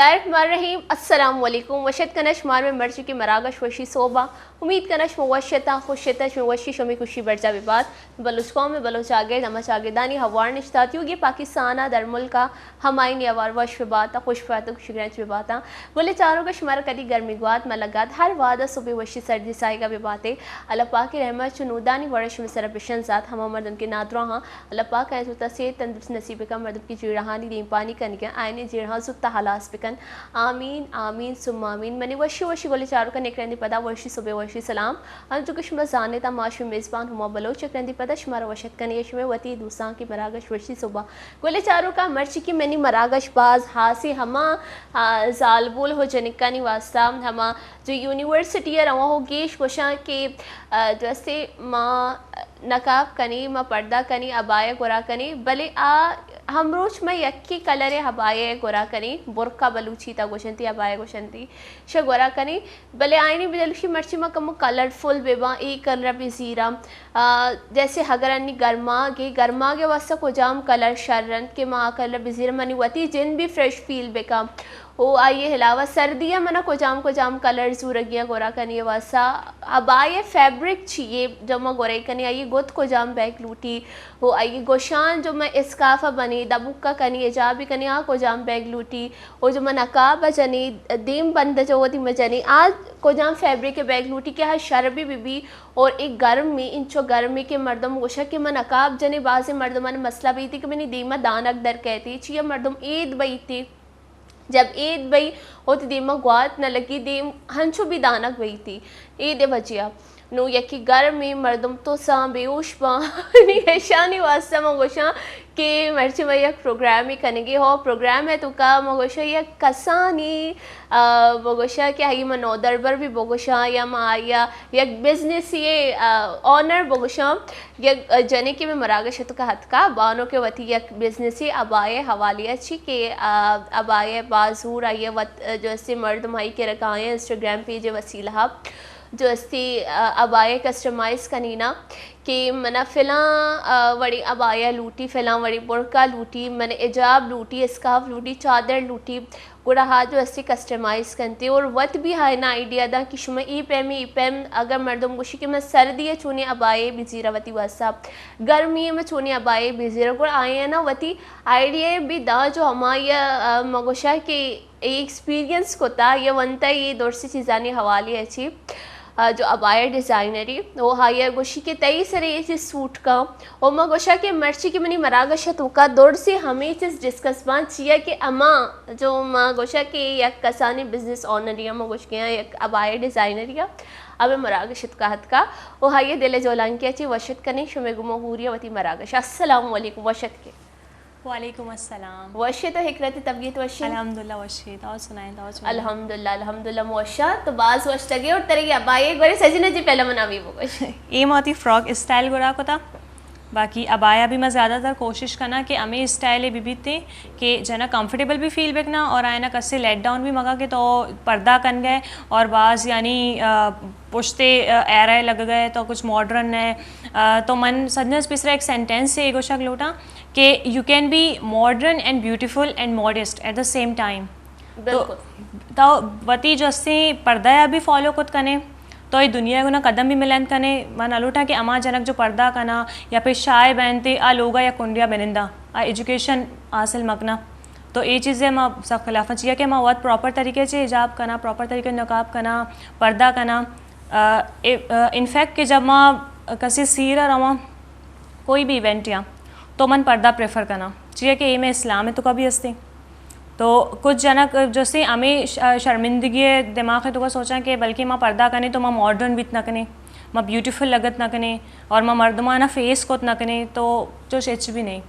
الرحمن الرحیم۔ السلام علیکم۔ وش اتک کناں شمارا مئے مرچیگیں مراگش وشی سہب ءَ۔ امید کناں شما وش اتاں، خوش اتاں، شمئے وشی، شمئے خوشی برجاہ بہ بات۔ بلوچ قوم ءُ بلوچ چاگرد، ہما چاگردانی ہوار نشتگ اتگ ئے پاکستان ءَ، درملک ءَ، ہمایانی ہوار وش بہ بات ءُ خوش بہ بات ءُ خوشی گرنچ بہ بات۔ گل چاروک، شمارا کدی گرمی گوات مہ لگات، ہر وہد ءَ صبح وشی سردی ساہگ ءَ بہ بات ئے۔ اللہ پاک ءِ رحمت چو نودانی وڑ ءَ شمئے سر ءَ بشنزات، ہما مردم کہ نادراہاں، اللہ پاک آیاں زوت ءَ صحت تندرست نصیب بکن، مردم کہ جیڑہانی دیمپانی کنگ ءَ آیانی جیڑہاں زوت ءَ ہلاس بکن۔ آمین، آمین، ثم آمین۔ منی وشی وشی گل چاروکاں، یک رندے پدا وشی صبح وشی سلام۔ انچو کہ شما زان ات ما شمئے میزبان ہما بلوچ، یک رندے پدا شمارا وش اتک کنیں شمئے وتی دوستانکیں مراگش وشی سہب ءَ۔ گل چاروکاں، مرچی کہ منی مراگش باز ہاس ایں، ہما، آ، زالبول ءُ جنکانی واسطہ، ہما جو یونیورسٹی ءَ رواں ءُ گیش گوشاں کہ، آ، جو استے ما نقاب کنیں، ما پردہ کنیں، عبایہ گورا کنیں، بلے آ ہمروچ ما یکیں کلر ءِ عبایہ گورا کنیں، برقع بلوچی تہا گوشنتی، عبایہ گوشنتی، شہ گورا کنیں، بلے آیانی بجا لوٹی مرچی ما کمو کلرفل بہ باں، اے کلر ءَ بزیراں۔ آ، جیسے اگر انی گرماگ ایں، گرماگ ءِ واسطہ کجام کلر شر انت کہ ما آ کلر ءَ بزیراں، منی وتی جند بھی فریش فیل بکن۔ ءُ آئی ءِ علاوہ سردی ءَ منا کجام کجام کلر زورگی ءَ گورا کنی ءِ واسطہ، عبایہ فیبرک چی ایں جو ما گورے کنی، آئی ءِ گد کجام بیگ لوٹی، ءُ آئی ءِ گوشان جو ما اسکارف ءَ بنی، دبوک ءَ کنی، حجاب ءَ کنی، آ کجام بیگ لوٹی، ءُ جو ما نقاب ءَ جنی، دیم بند جو وتی ما جنی، آ کجام فیبرک ءِ بیگ لوٹی کہ آ شر بھی بہ بی۔ اور اے گرم ایں، انچو گرم ایں کہ مردم گوشاں کہ ما نقاب جنی، بازیں مردمانی مسئلہ بیتی کہ منی دیم ءَ دانگ در کئیتی، چیا مردم اید بیتی۔ جب اید بئی، وتی دیم ءَ گوات نہ لگی، دیم ہنچو بھی دانگ بیتی۔ اید ءِ وجہ ءَ۔ نوں یکے گرم ایں، مردم تساں، بے ہوش باں۔ نی ایشانی واسطہ من گوشاں کہ مرچی ما یک پروگرامے کنگی ہو، پروگرام ءِ توکا من گوشاں یک کسانی، آ، من گوشاں کہ آئی ما نودربر بھی بگوشاں یا ما آئی ءَ یک بزنسی، آ، اونر بگوشاں۔ یک جنکے مئے مراگش ءِ توکا اتکا، بانک ءِ وتی یک بزنسے عبایہ ءِ حوالے ءَ چی کہ، آ، عبایہ باز زور آئی ءَ وت جو استی مردم آئی کرا کایاں انسٹاگرام پیج ءِ وسیلہ ءَ جو استی، آ، عبایہ کسٹمائز کنی نا کہ منا فلاں، آ، وڑی عبایہ لوٹی، فلاں وڑی برقع لوٹی، من حجاب لوٹی، اسکارف لوٹی، چادر لوٹی۔ گڑا آ جو استی کسٹمائز کنتی اور وت بھی آئینا آئیڈیا داں کہ شما اے پیمیں، اے پیم اگر مردم گوشی کہ من سردی ءَ چونیں عبایہ بزیراں وتی واسطہ، گرمی ءَ من چونیں عبایہ بزیراں، گڑا آیانا وتی آئیڈیا بھی داں جو ہمائی ءَ، آ، ما گوشاں کہ اے ایکسپیرینس کتا یا ونتا اے درسی چیزانی حوالے ءَ چی۔ آ، جو عبایہ ڈیزائنری، او آئی ءَ گوشی کہ تئی سرا اے چیز سوٹ کن۔ او ما گوشا کہ مرچی کہ منی مراگش ءِ توکا درسی ہمے چیز ڈسکس باں، چیا کہ اما جو ما گوشا کہ یک کسانی بزنس اونری، ما گوشگیاں یک عبایہ ڈیزائنری، ابے مراگش ءِ توکا اتکا۔ او آئی ءِ دل ءِ جولانکی ءَ چی وش اتک کنیں شمئے گوما ہوری ءَ وتی مراگش۔ السلام علیکم، وش اتکے۔ وعلیکم السلام۔ وش ئے تو حکرت، طبیعت وش ئے؟ الحمدللہ وش ئے، تو سنائیں، تو چون ئے؟ الحمدللہ، الحمدللہ، ما وش آں، تو باز وش اتکگے اور ترا اے عبایہ گورے سجن جی پہلا منا بھی بگوش۔ اے ما وتی فراک اسٹائل گورا کتا، باقی عبایہ بھی ما زیادہ تر کوشش کناں کہ ہمے اسٹائل بہ بیتیں کہ جنا کمفرٹیبل بھی فیل بکناں اور آئینا کسے لیٹ ڈاؤن بھی مگا کہ تو پردہ کن گئے اور باز یعنی، آ، پشتے، آ، ایرا لگ گئے تو کچھ ماڈرن ہے۔ آ، تو من سجن پیسرا ایک سینٹینس سے اے گوشگ لوٹاں کہ you can be modern and beautiful and modest at the same time. تو، بالکل۔ تو وتی جو استیں پردہ ءَ بھی فالو کت کنے، تو اے دنیا ءِ گونا قدم بھی ملند کنے۔ من نہ لوٹاں کہ ہما جنک جو پردہ کنا یا پہ شائب انت، آ لوگا یا کنڈیا بنندا، آ ایجوکیشن حاصل مکنا۔ تو اے چیزے ما سخت خلافاں، چیا کہ ما وت پراپر طریقے چے حجاب کنا، پراپر طریقے نقاب کنا، پردہ کنا۔ آ، اے، آ، انفیکٹ کہ جب ما کسی سیر ءَ رواں، کوئی بھی ایونٹ یا، تو من پردہ پریفر کناں، چیا کہ اے مئے اسلام ءِ توکا بھی استیں۔ تو کچھ جنک جو استیں ہمے ش-، شرمندگی ءِ دماغ ءِ توکا سوچاں کہ بلکہ ما پردہ کنیں تو ما ماڈرن بیت نہ کنیں، ما بیوٹیفل لگت نہ کنیں اور ما مردمانا فیس کت نہ کنیں، تو چوش ہچ بھی نہیں۔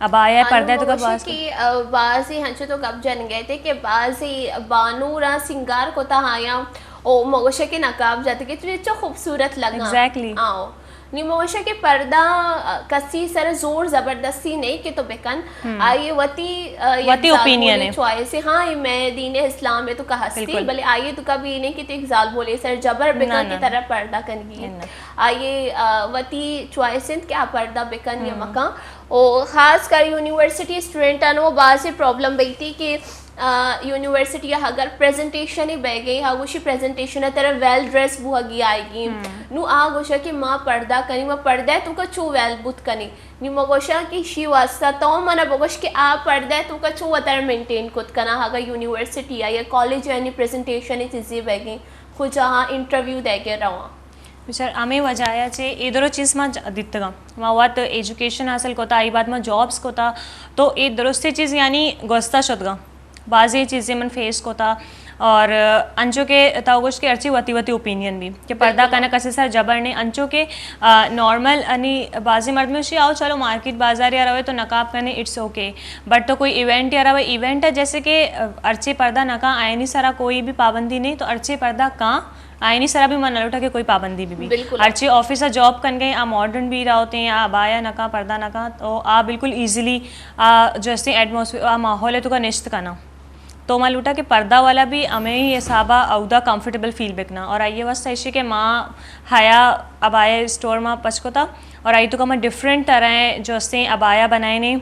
عبایہ ءِ پردہ ءِ توکا باز کہ، آ، بازی ہنچو تو گپ جنگ ءَ تے کہ بازی بانوراں سنگار کتا آیاں او ما گوشاں کہ نقاب جتگے تو چو خوبصورت لگاں۔ ایگزیکٹلی۔ آؤ۔ نی ما گوشاں کہ پردہ، آ، کسی سر زور زبردستی نہیں کہ تو بکن۔ ہم۔ آئی وتی، آ، یک وتی اوپینین ہے۔ چوائس ہے۔ ہاں، اے مئے دین اسلام ءِ توکا ہستی، بالکل۔ بلے آئی توکا بھی نہیں کہ تو یک زالبولے سر جبر بکن نہ، کہ نہ۔ ترا پردہ کنگی ہے۔ نہ۔ آئی، آ، وتی چوائس انت کہ آ پردہ بکن یا ہم۔ مکن۔ او خاص کر یونیورسٹی اسٹوڈنٹاں او بازی پرابلم بیتی کہ آ، یونیورسٹی ءَ اگر پریزنٹیشن ءَ بیگے، ہا گوشی پریزنٹیشن ءَ ترا ویل ڈریس بوہگی آئیگی۔ نو آ گوشا کہ ما پردہ کنی، ما پردہ ءِ توکا چو ویل بوت کنی۔ نی ما گوشا کہ شی واسطہ تو منا بگوش کہ آ پردہ ءِ توکا چو وتر مینٹین کت کنا، اگا یونیورسٹی ءَ یا کالج ءَ نی پریزنٹیشن ءَ چیزے بیگے، کجا ہاں انٹرویو دیگے رواں۔ بچار ہمے وجہ ءَ چہ اے درو چیز ما ج-، دیتگاں۔ ما وت ایجوکیشن حاصل کتا، آئی بعد ما جابس کتا، تو اے درستیں چیز یعنی گوستا شتگاں۔ بازیں چیزیں من فیس کتا اور انچو کہ تو گوشت کہ ہرچی وتی وتی اوپینین بی کہ پردہ بالکل۔ کنا کسے سر جبر نہیں، انچو کہ، آ، نارمل انی بازیں مردم شی آؤ چلو مارکیٹ بازار یا روے تو نقاب کنے، اٹس اوکے، بٹ تو کوئی ایونٹ یا روے، ایونٹ ہے جیسے کہ، آ، ہرچی پردہ نہ کاں آئینی سرا کوئی بھی پابندی نہیں، تو ہرچی پردہ کاں آئینی سرا بھی من نہ لوٹا کہ کوئی پابندی بھی بھی۔ بالکل۔ ہرچی آفس ءَ جاب کن گئے، آ ماڈرن بھی رہا ہوتے ہیں، آ بایا نہ کاں، پردہ نہ کاں، تو آ بالکل ایزیلی آ جو استے ایٹماسفیئر، آ ماحول ءِ توکا نشت کنا۔ تو ما لوٹا کہ پردہ والا بھی ہمے ہی حسابا اودا کمفرٹیبل فیل بکنا۔ اور آئیے واسطہ ایشی کہ ما حیا ابایا اسٹور ما پچ کتا اور آئی توکا ما ڈفرنٹ طرح جو استے ابایا بنائے نے۔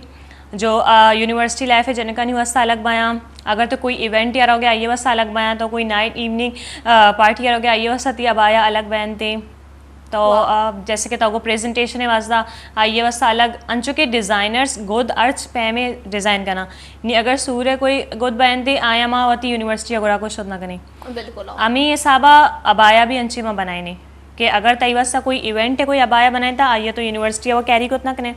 جو، آ، یونیورسٹی لائف ءِ جنکانی واسطہ الگ بیاں، اگر تو کوئی ایونٹ یا روگے آئیے واسطہ الگ بیاں، تو کوئی نائٹ ایوننگ، آ، پارٹی یا روگے آئیے واسطہ تی ابایا الگ بیاں تے۔ تو، واہ۔ آ، جیسے کہ تو کو پریزنٹیشن ءِ واسطہ آئیے واسطہ الگ، انچو کہ ڈیزائنرز گد ارچ پیمے ڈیزائن کنا۔ نی اگر سور ءِ کوئی گد بیاں تے آیا ما وتی یونیورسٹی ءَ گڑا کو شد نہ کنے۔ بالکل۔ ہمے حسابا ابایا بھی انچے ما بنائینے کہ اگر تئی واسطہ کوئی ایونٹ ءِ کوئی ابایا بنائیں تا آئیے تو یونیورسٹی ءَ وہ کیری کت نہ کنے۔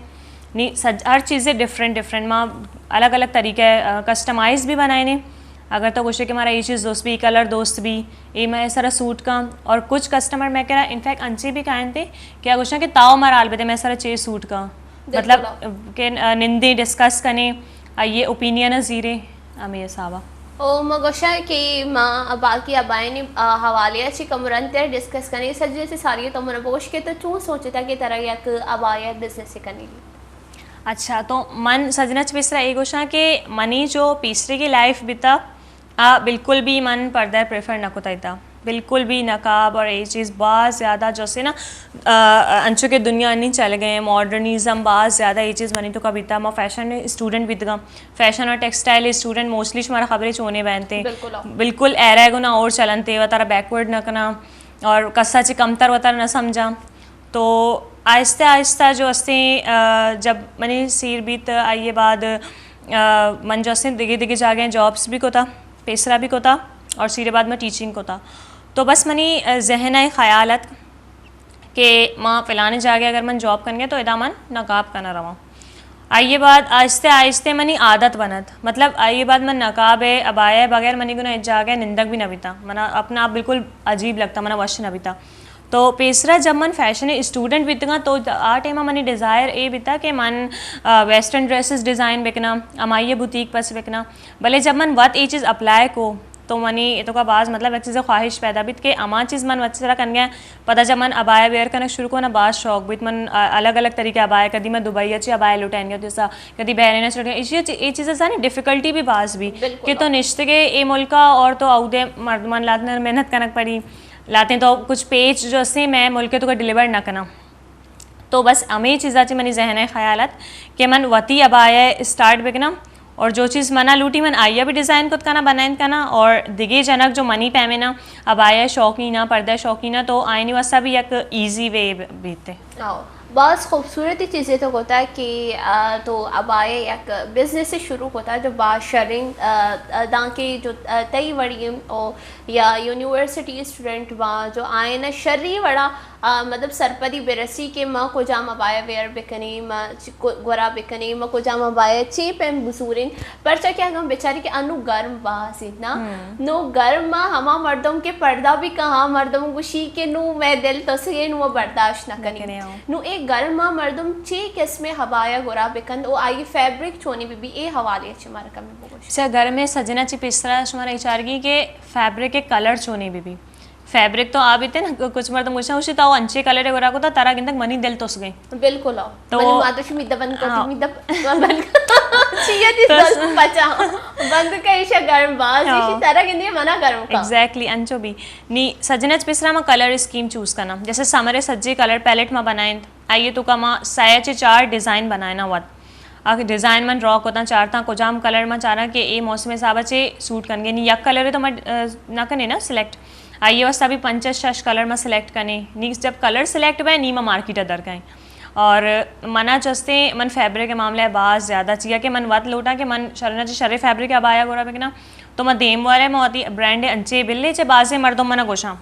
نی سج-، ہر چیزے ڈفرنٹ ڈفرنٹ، ما الگ الگ طریقے، آ، کسٹمائز بھی بنائینے۔ اگر تو گوشے کہ مارا یہ چیز دوست بھی، کلر دوست بھی، اے میں سرا سوٹ کا، اور کچھ کسٹمر میں کرا انفیکٹ انچے بھی کائیں تے کہ گوشاں کہ تاؤ مارا حال بدے میں سرا چے سوٹ کا۔ بالکل۔ مطلب کہ، آ، نندے ڈسکس کنے، آئیے اوپینین زیرے، ہمے حسابا۔ او ما گوشاں کہ ما باقی ابائیں، آ، حوالے چی کمران تر ڈسکس کنے، سجے سے ساری تو من بگوش کہ تو چون سوچتا کہ ترا یک ابایا بزنس کنی؟ اچھا، تو من سجنا چہ پیسرا اے گوشاں کہ منی جو پیسریگی لائف بیتا، آ، بالکل بھی من پردہ پریفر نہ کتا ایتا۔ بالکل بھی نقاب اور یہ چیز باز زیادہ جو سے نا، آ، انچو کہ دنیا انی چل گئے ہیں، ماڈرنزم باز زیادہ یہ چیز منی توکا بیتا۔ ما فیشن اسٹوڈنٹ بیتگاں، فیشن اور ٹیکسٹائل اسٹوڈنٹ موسٹلی شمارا خبریں چونے بینتے۔ بالکل۔ بالکل ایرا گنا اور چلنتے، وتارا بیکورڈ نہ کنا اور کسا چہ کمتر وتارا نہ سمجھاں۔ تو آہستہ آہستہ جو استیں، آ، جب منی سیر بیت، آئیے بعد، آ، من جو استیں دگہ دگہ جاگہیں جابس بھی کتا، پیسرا بھی کتا اور سیرے بعد میں ٹیچنگ کتا۔ تو بس منی، آ، ذہن ءَ خیال ات کہ ما فلانے جاگہ اگر من جاب کن گیا تو ادا من نقاب کنا رواں۔ آئیے بعد آہستہ آہستہ منی عادت بنت، مطلب آئیے بعد من نقاب ءَ، ابایا ءَ بغیر منی گنا ہچ جاگہ نندگ بھی نہ بیتا، منا اپنا آپ بالکل عجیب لگتا، منا وش نہ بیتا۔ تو پیسرا جب من فیشن اسٹوڈنٹ بیتگاں تو آ ٹائما منی ڈیزائر اے بیتا کہ من، آ، ویسٹرن ڈریسز ڈیزائن بکناں، ہمائی بوتیک پس بکناں۔ بلے جب من وت اے چیز اپلائی کو تو منی توکا باز مطلب یک چیز خواہش پیدا بیت کہ ہما چیز من وت سرا کنگے۔ پدا جب من ابایا ویئر کنگ شروع کو نا باز شوق بیت۔ من، آ، الگ الگ طریقے ابایا، کدی من دبئی چی ابایا لٹائیں گے جیسا، کدی بحرین چی لٹائیں، اسی چی-، اے چیز زانی ڈیفیکلٹی بھی باز بیت بالکل۔ کہ تو نشتگے اے ملکا اور تو اودے مردمان لاتن محنت کنگ پڑی۔ لاتیں تو کچھ پیچ جو اسیں میں ملک توکا ڈیلیور نہ کناں۔ تو بس ہمے چیزا چی منی ذہن ءَ خیال ات کہ من وتی ابایا اسٹارٹ بکناں اور جو چیز منا لوٹی من آئیا بھی ڈیزائن کت کناں، بنائین کناں اور دگے جنک جو منی پیمیں نا ابایا شوقین ءَ، پردہ شوقین ءَ، تو آئینی واسطہ بھی یک ایزی وے بیتے۔ آؤ، باز خوبصورتی چیزے تو کتا کہ، آ، تو ابایا یک بزنس شروع کتا جو باز شریں، آ، آ، دانکہ جو، آ، تئی وڑی او یا یونیورسٹی اسٹوڈنٹ با جو آئین شری وڑا آ، مطلب سرپدی برسی کہ ما کجام ابایا ویئر بکنیں، ما چ-، کو-، گورا بکنیں، ما کجام ابایا چے پیم بزوریں۔ پرچا کہ اگاں بچاری کہ انو گرم باز انت نا، نو گرم ما ہما مردم کہ پردہ بھی کہاں مردم گوشی کہ نو میں دل تسگے نو ما برداشت نہ کنیں۔ نہ کنیں، ہاں۔ نو اے گرم ما مردم چے قسم ابایا گورا بکند او آئی فیبرک چونی بی بی اے حوالے چ مارا کمی بگوش۔ اچھا، گرم سجنا چی پیسرا شمارا اچارگی کہ فیبرک کلر چونی بی بی۔ فیبرک تو آ بیتے نا، کچھ مردم گوشاں، گوشی تو انچے کلر گورا کتا، ترا گندگ منی دل تس گئے۔ بالکل آؤ۔ تو منی ماں تو شمی دبن کو، ہاں۔ می دب-، چیئے دی تو دل پچا۔ بند کا ایشا گرم باز، ہاں۔ ایشی ترا گندے منا گرم کا۔ ایگزیکٹلی، انچو بھی۔ نی سجنت پیسرا ما کلر اسکیم چوز کنا۔ جیسے سمر سجے کلر پیلٹ ما بنائیں، آئیے توکا ما سہ چے چار ڈیزائن بنائینا وت۔ آ ڈیزائن من ڈرا کتاں، چارتاں کجام کلر من چاراں کہ اے موسم حساب ءَ چے سوٹ کنگے۔ نی یک کلر تو من، آ، نہ کنے نا سلیکٹ، آئی ءِ واسطہ بھی پنچ شش کلر من سلیکٹ کنے۔ نی جب کلر سلیکٹ بئے، نی من مارکیٹ ءَ در کئیں۔ اور منا چستیں من فیبرک ءِ معاملہ ءَ باز زیادہ، چیا کہ من وت لوٹاں کہ من شرنا چہ شریں فیبرک ءِ ابایا گورا بکناں، تو من دیم والے من وتی برانڈ انچے بلے چہ بازیں مردم منا گوشاں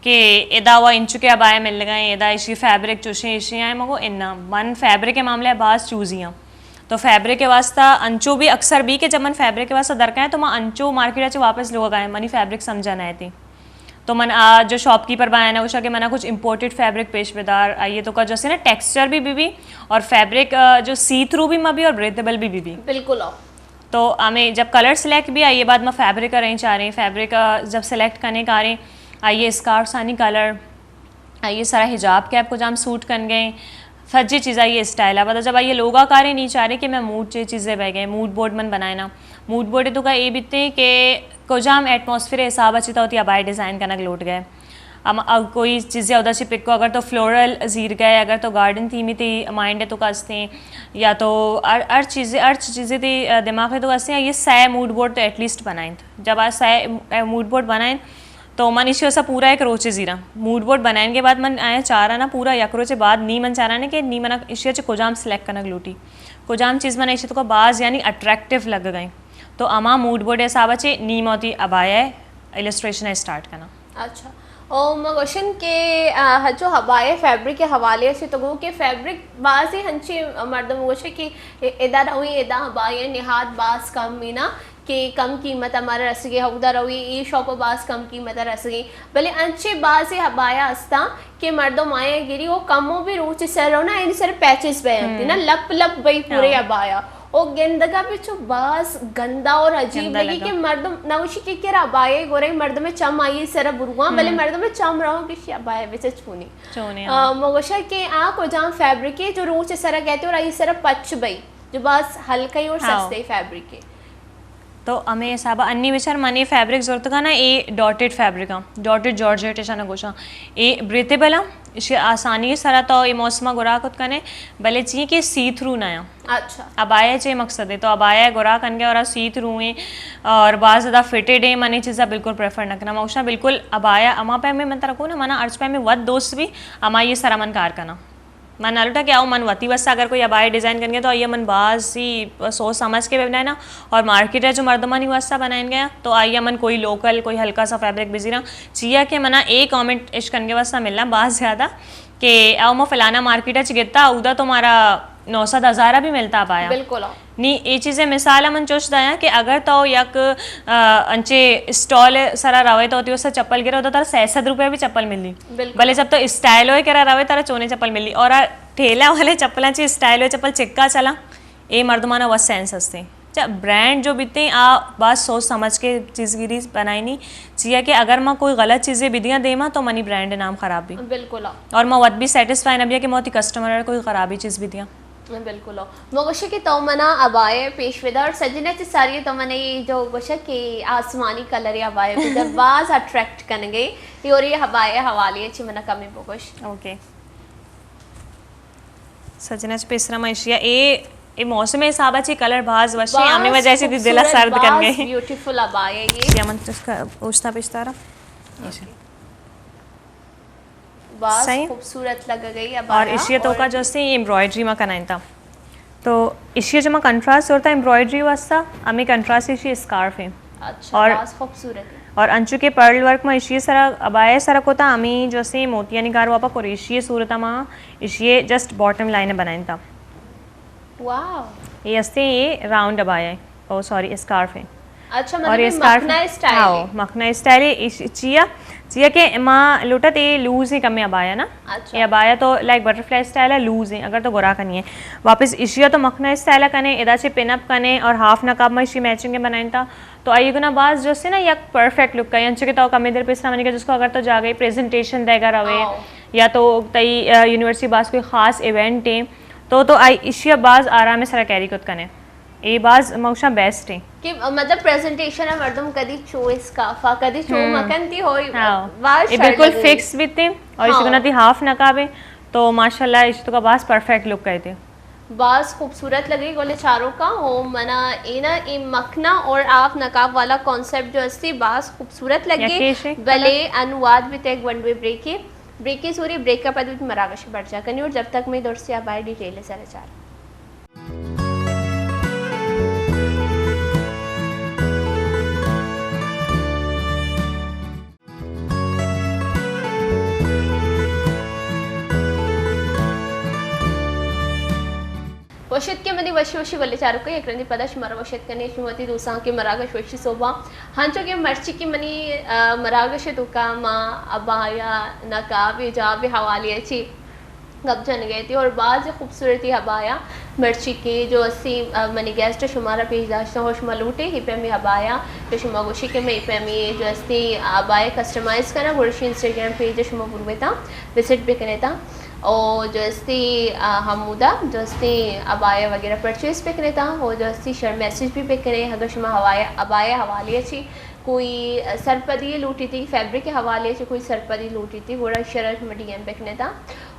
کہ ادا و انچکے ابایا ملگا ہیں، ادا اشی فیبرک چوشیں اشی آئیں۔ مگو انا، من فیبرک ءِ معاملہ ءَ باز چوزی ہاں۔ تو فیبرک ءِ واسطہ انچو بھی اکثر بھی کہ جب من فیبرک ءِ واسطہ در کئیں تو من انچو مارکیٹ ءَ چہ واپس لوگ آئیں، منی فیبرک سمجھا نہ آتی۔ تو من آ جو شاپ کیپر بایاں نا گوشا کہ منا کچھ امپورٹڈ فیبرک پیش بدار، آئیے تو کا جو سے نا ٹیکسچر بھی بھی بھی اور فیبرک، آ، جو سی تھرو بھی مہ بھی اور بریتھیبل بھی بھی بھی۔ بالکل آؤ۔ تو ہمیں جب کلر سلیکٹ بھی آئیے بعد ما فیبرک ارینج چاریں، فیبرک، آ، جب سلیکٹ کرنے کاریں، آئیے اسکارف سانی کلر، آئیے سرا حجاب کیپ کجام سوٹ کن گئے، سجے چیز آئیے اسٹائل آ۔ پتہ جب آئیے لوگا کارے نی چارے کہ میں موڈ چے چیزے بہ گئے، موڈ بورڈ من بنائے نا۔ موڈ بورڈ تو کا اے بیتے کہ کجام ایٹماسفیئر حساب اچی تو ہوتی ابائے ڈیزائن کنگ لوٹ گئے۔ ہم ا-، کوئی چیزے اودا چی پکو، اگر تو فلورل زیر گئے، اگر تو گارڈن تھیمی تی مائنڈ تو کا ہستیں، یا تو ہر، ہر چیزے، ہر چیزے تی دماغ تو ہستیں، یہ سہ موڈ بورڈ تو ایٹ لیسٹ بنائیں۔ جب آ سہ موڈ بورڈ بنائیں، تو من ایشی واسطہ پورا یک روچے زیراں۔ موڈ بورڈ بنائینگے بعد من آیا چاراں نا پورا یک روچے بعد نی من چاراں کہ نی منا ایشی چہ کجام سلیکٹ کنگ لوٹی، کجام چیز منا ایشی تو کا باز یعنی اٹریکٹیو لگ گئیں۔ تو اما موڈ بورڈ حساب چے نی موتی ابایا السٹریشن اسٹارٹ کنا۔ اچھا۔ او ما گوشن کہ، آ، جو ابایا فیبرک کے حوالے سے تو گو کہ فیبرک بازی ہنچی مردم گوشے کہ ادا روی ادا ابایا نہاد باز کم مینا کہ کم قیمت ہمارا رسگے، اودا روی، ای شاپ باز کم قیمت رسگے۔ بلے انچے بازے ابایا ہستاں کہ مردم آیا گری، وہ کمو بھی روچ سر رو نا، یعنی سر پیچز بے انتی نا، لپ لپ بئی پورے ابایا۔ او گندگا بھی چو باز گندا اور عجیب لگی کہ مردم نوشی کہ کرا ابایا گورے مردم چم آئی سر برواں، بلے مردم چم رہو کہ شی ابایا بچ چونی۔ چونی، آ، ہاں۔ مگوشا کہ آ کجام فیبرک ہے جو روچ سر گئے اور آئی سر پچ بئی، جو باز ہلکا ہی اور سستے فیبرک ہے۔ تو ہمے حساب ء انی بچار من اے فیبرک زرتگاں نا، اے ڈاٹڈ فیبرک آں، ڈاٹڈ جارجیٹ اشاں گوشاں۔ اے بریتھیبل آں، اشی آسانی سرا تو اے موسم ء گورا کت کنے، بلے چی کہ سی تھرو نہ آں۔ اچھا۔ ابایا چے مقصد ہے؟ تو ابایا گورا کنگے اور سی تھرو ہیں اور باز زیادہ فٹڈ ہیں، من اے چیزا بالکل پریفر نہ کناں۔ من گوشاں بالکل ابایا اما پہ میں من ترا کو نا، منا ہرچ پہ میں ود دوست بھی اما یہ سرا من کار کناں۔ من نہ لوٹاں کہ او من وتی واسطہ اگر کوئی ابایا ڈیزائن کنگے تو آئی من باز ہی سوچ سمجھ کے بنائینا، اور مارکیٹ ء جو مردمانی واسطہ بنائیں گیا تو آئی من کوئی لوکل، کوئی ہلکا سا فیبرک بزیراں۔ چیا کہ منا اے کامنٹ اش کنگے واسطہ ملنا باز زیادہ کہ او ما فلانا مارکیٹ ء چ گتا، اودا تو مارا نو سد ہزار بھی ملتا ابایا۔ بالکل۔ نی اے چیزیں مثال من چوش دایاں کہ اگر تو یک، آ، انچے اسٹال سرا روے تو تیو سے چپل گرے، تو تر سہ سد روپے بھی چپل ملی۔ بالکل۔ بلے جب تو اسٹائل ہوئے کرا روے، ترا چونے چپل ملی۔ اور آ ٹھیلا والے چپلاں چی اسٹائل ہوئے چپل چکا چلا، اے مردمانا وہ سینس ہستے۔ چا برانڈ جو بیتے آ باز سوچ سمجھ کے چیز گیری بنائینی۔ چیا کہ اگر ما کوئی غلط چیزیں بدیاں دیما تو منی برانڈ نام خراب بھی۔ بالکل۔ اور ما وت بھی سیٹسفائی نہ بیا کہ ما وتی کسٹمر کوئی خرابی چیز بدیاں۔ بالکل۔ مگوشے کہ تو منا ابایا پیش بدار، سجنا چہ ساری تو منا یہ جو گوشا کہ آسمانی کلر ابایا بدار باز اٹریکٹ کنگے۔ یہ اور یہ ابایا حوالے چی منا کمی بگوش۔ اوکے۔ سجنا چہ پیسرا ما اشیا اے، اے موسم حسابا چی کلر باز وشے، ہمیں وجہ سے دل سرد کن گئے۔ بیوٹیفل ابایا یہ۔ یا من تو اس کا اوشتا پیش دارا۔ باز خوبصورت لگ گئی ابایا۔ اور اشی توکا جو سے ایمبرائڈری ما کنائیں تا۔ تو اشی جو ما کنٹراسٹ ہوتا ایمبرائڈری واسطہ، ہمیں کنٹراسٹ اشی اسکارف ہیں۔ اچھا، اور باز خوبصورت ہے۔ اور انچو کہ پرل ورک ما اشی سرا، ابایا سرا کوتا، ہمیں جو سے موتیانی کار واپا کوریشی صورتا ما اشی جسٹ باٹم لائن بنائیں تا۔ واو۔ یہ ہستے یہ راؤنڈ ابایا ہے۔ او سوری، اسکارف ہے۔ اچھا، اور مطلب یہ یہ اسکارف مکھنا اسٹائل ہاں، ہے۔ مکھنا اسٹائل ہے۔ اش-، چیا، چیا کہ ما لوٹت یہ لوز ہے کم ابایا نا۔ اچھا۔ یہ ابایا تو لائک بٹرفلائی اسٹائل ہے، لوز ہے، اگر تو گورا کنی ہے۔ واپس اشیا تو مکھنا اسٹائل کنے، ادا چے پن اپ کنے اور ہاف نقاب ما اشی میچنگ بنائیں تا۔ تو آئی گنا باز جو سے نا یک پرفیکٹ لک ہے، انچو کہ تو کمی دیر پیسرا منی کہ جس کو اگر تو جاگے پریزنٹیشن دے گا روے، ہاں۔ یا تو تئی، آ، یونیورسٹی باز کوئی خاص ایونٹ ہے، تو، تو آئی اشیا باز آرام سرا کیری کت کنے۔ اے باز موشاں بیسٹ ہیں۔ کہ مطلب پریزنٹیشن ہے مردم کدی چو اسکافا، کدی چو ہم۔ مکن تی ہوئی، ہاں۔ باز اے شر بالکل لگی۔ فکس بیتے اور ہاں۔ اشی گنا تی ہاف نقاب ہے، تو ماشاءاللہ اشی تو کا باز پرفیکٹ لک ہے تے۔ باز خوبصورت لگے گلیں چاروکاں، او منا اینا اے مکھنا اور آپ نقاب والا کانسیپٹ جو استی باز خوبصورت لگے۔ بلے انواد بیتے گونڈوے بریکے، بریکے سوری، بریک ءَ پد وتی مراگش ءَ برجا کنی اور جب تک میں درستی ابایا ڈیٹیل سر چار۔ وش اتکے منی وشی وشی گلیں چاروکاں، یک رندے پدا شمارا وش اتک کنیں، شما وتی دوستاں کہ مراگش وشی صبح۔ ہنچو کہ مرچی کہ منی، آ، مراگش توکا ما ابایا نقاب حجاب حوالے چی گپ جنگ ءَ تی اور باز خوبصورتی ابایا مرچی کہ جو استی، آ، منی گیسٹ شمارا پیش داشتاں، ہو شما لوٹے ہی پیمی ابایا، تو شما گوشی کہ میں پیمی جو استی ابایا کسٹمائز کناں، گڑا شی انسٹاگرام پیج شما برویتاں، وزٹ بکنیتاں۔ او جو استی، آ، ہمودا جو استی ابایا وغیرہ پرچیز بکنیتاں، او جو استی شر میسج بھی بکنے، اگر شما ابایا، ابایا حوالے چی کوئی سرپدی لوٹی تی، فیبرک حوالے چی کوئی سرپدی لوٹی تی، گڑا شر شما ڈی ایم بکنیتاں۔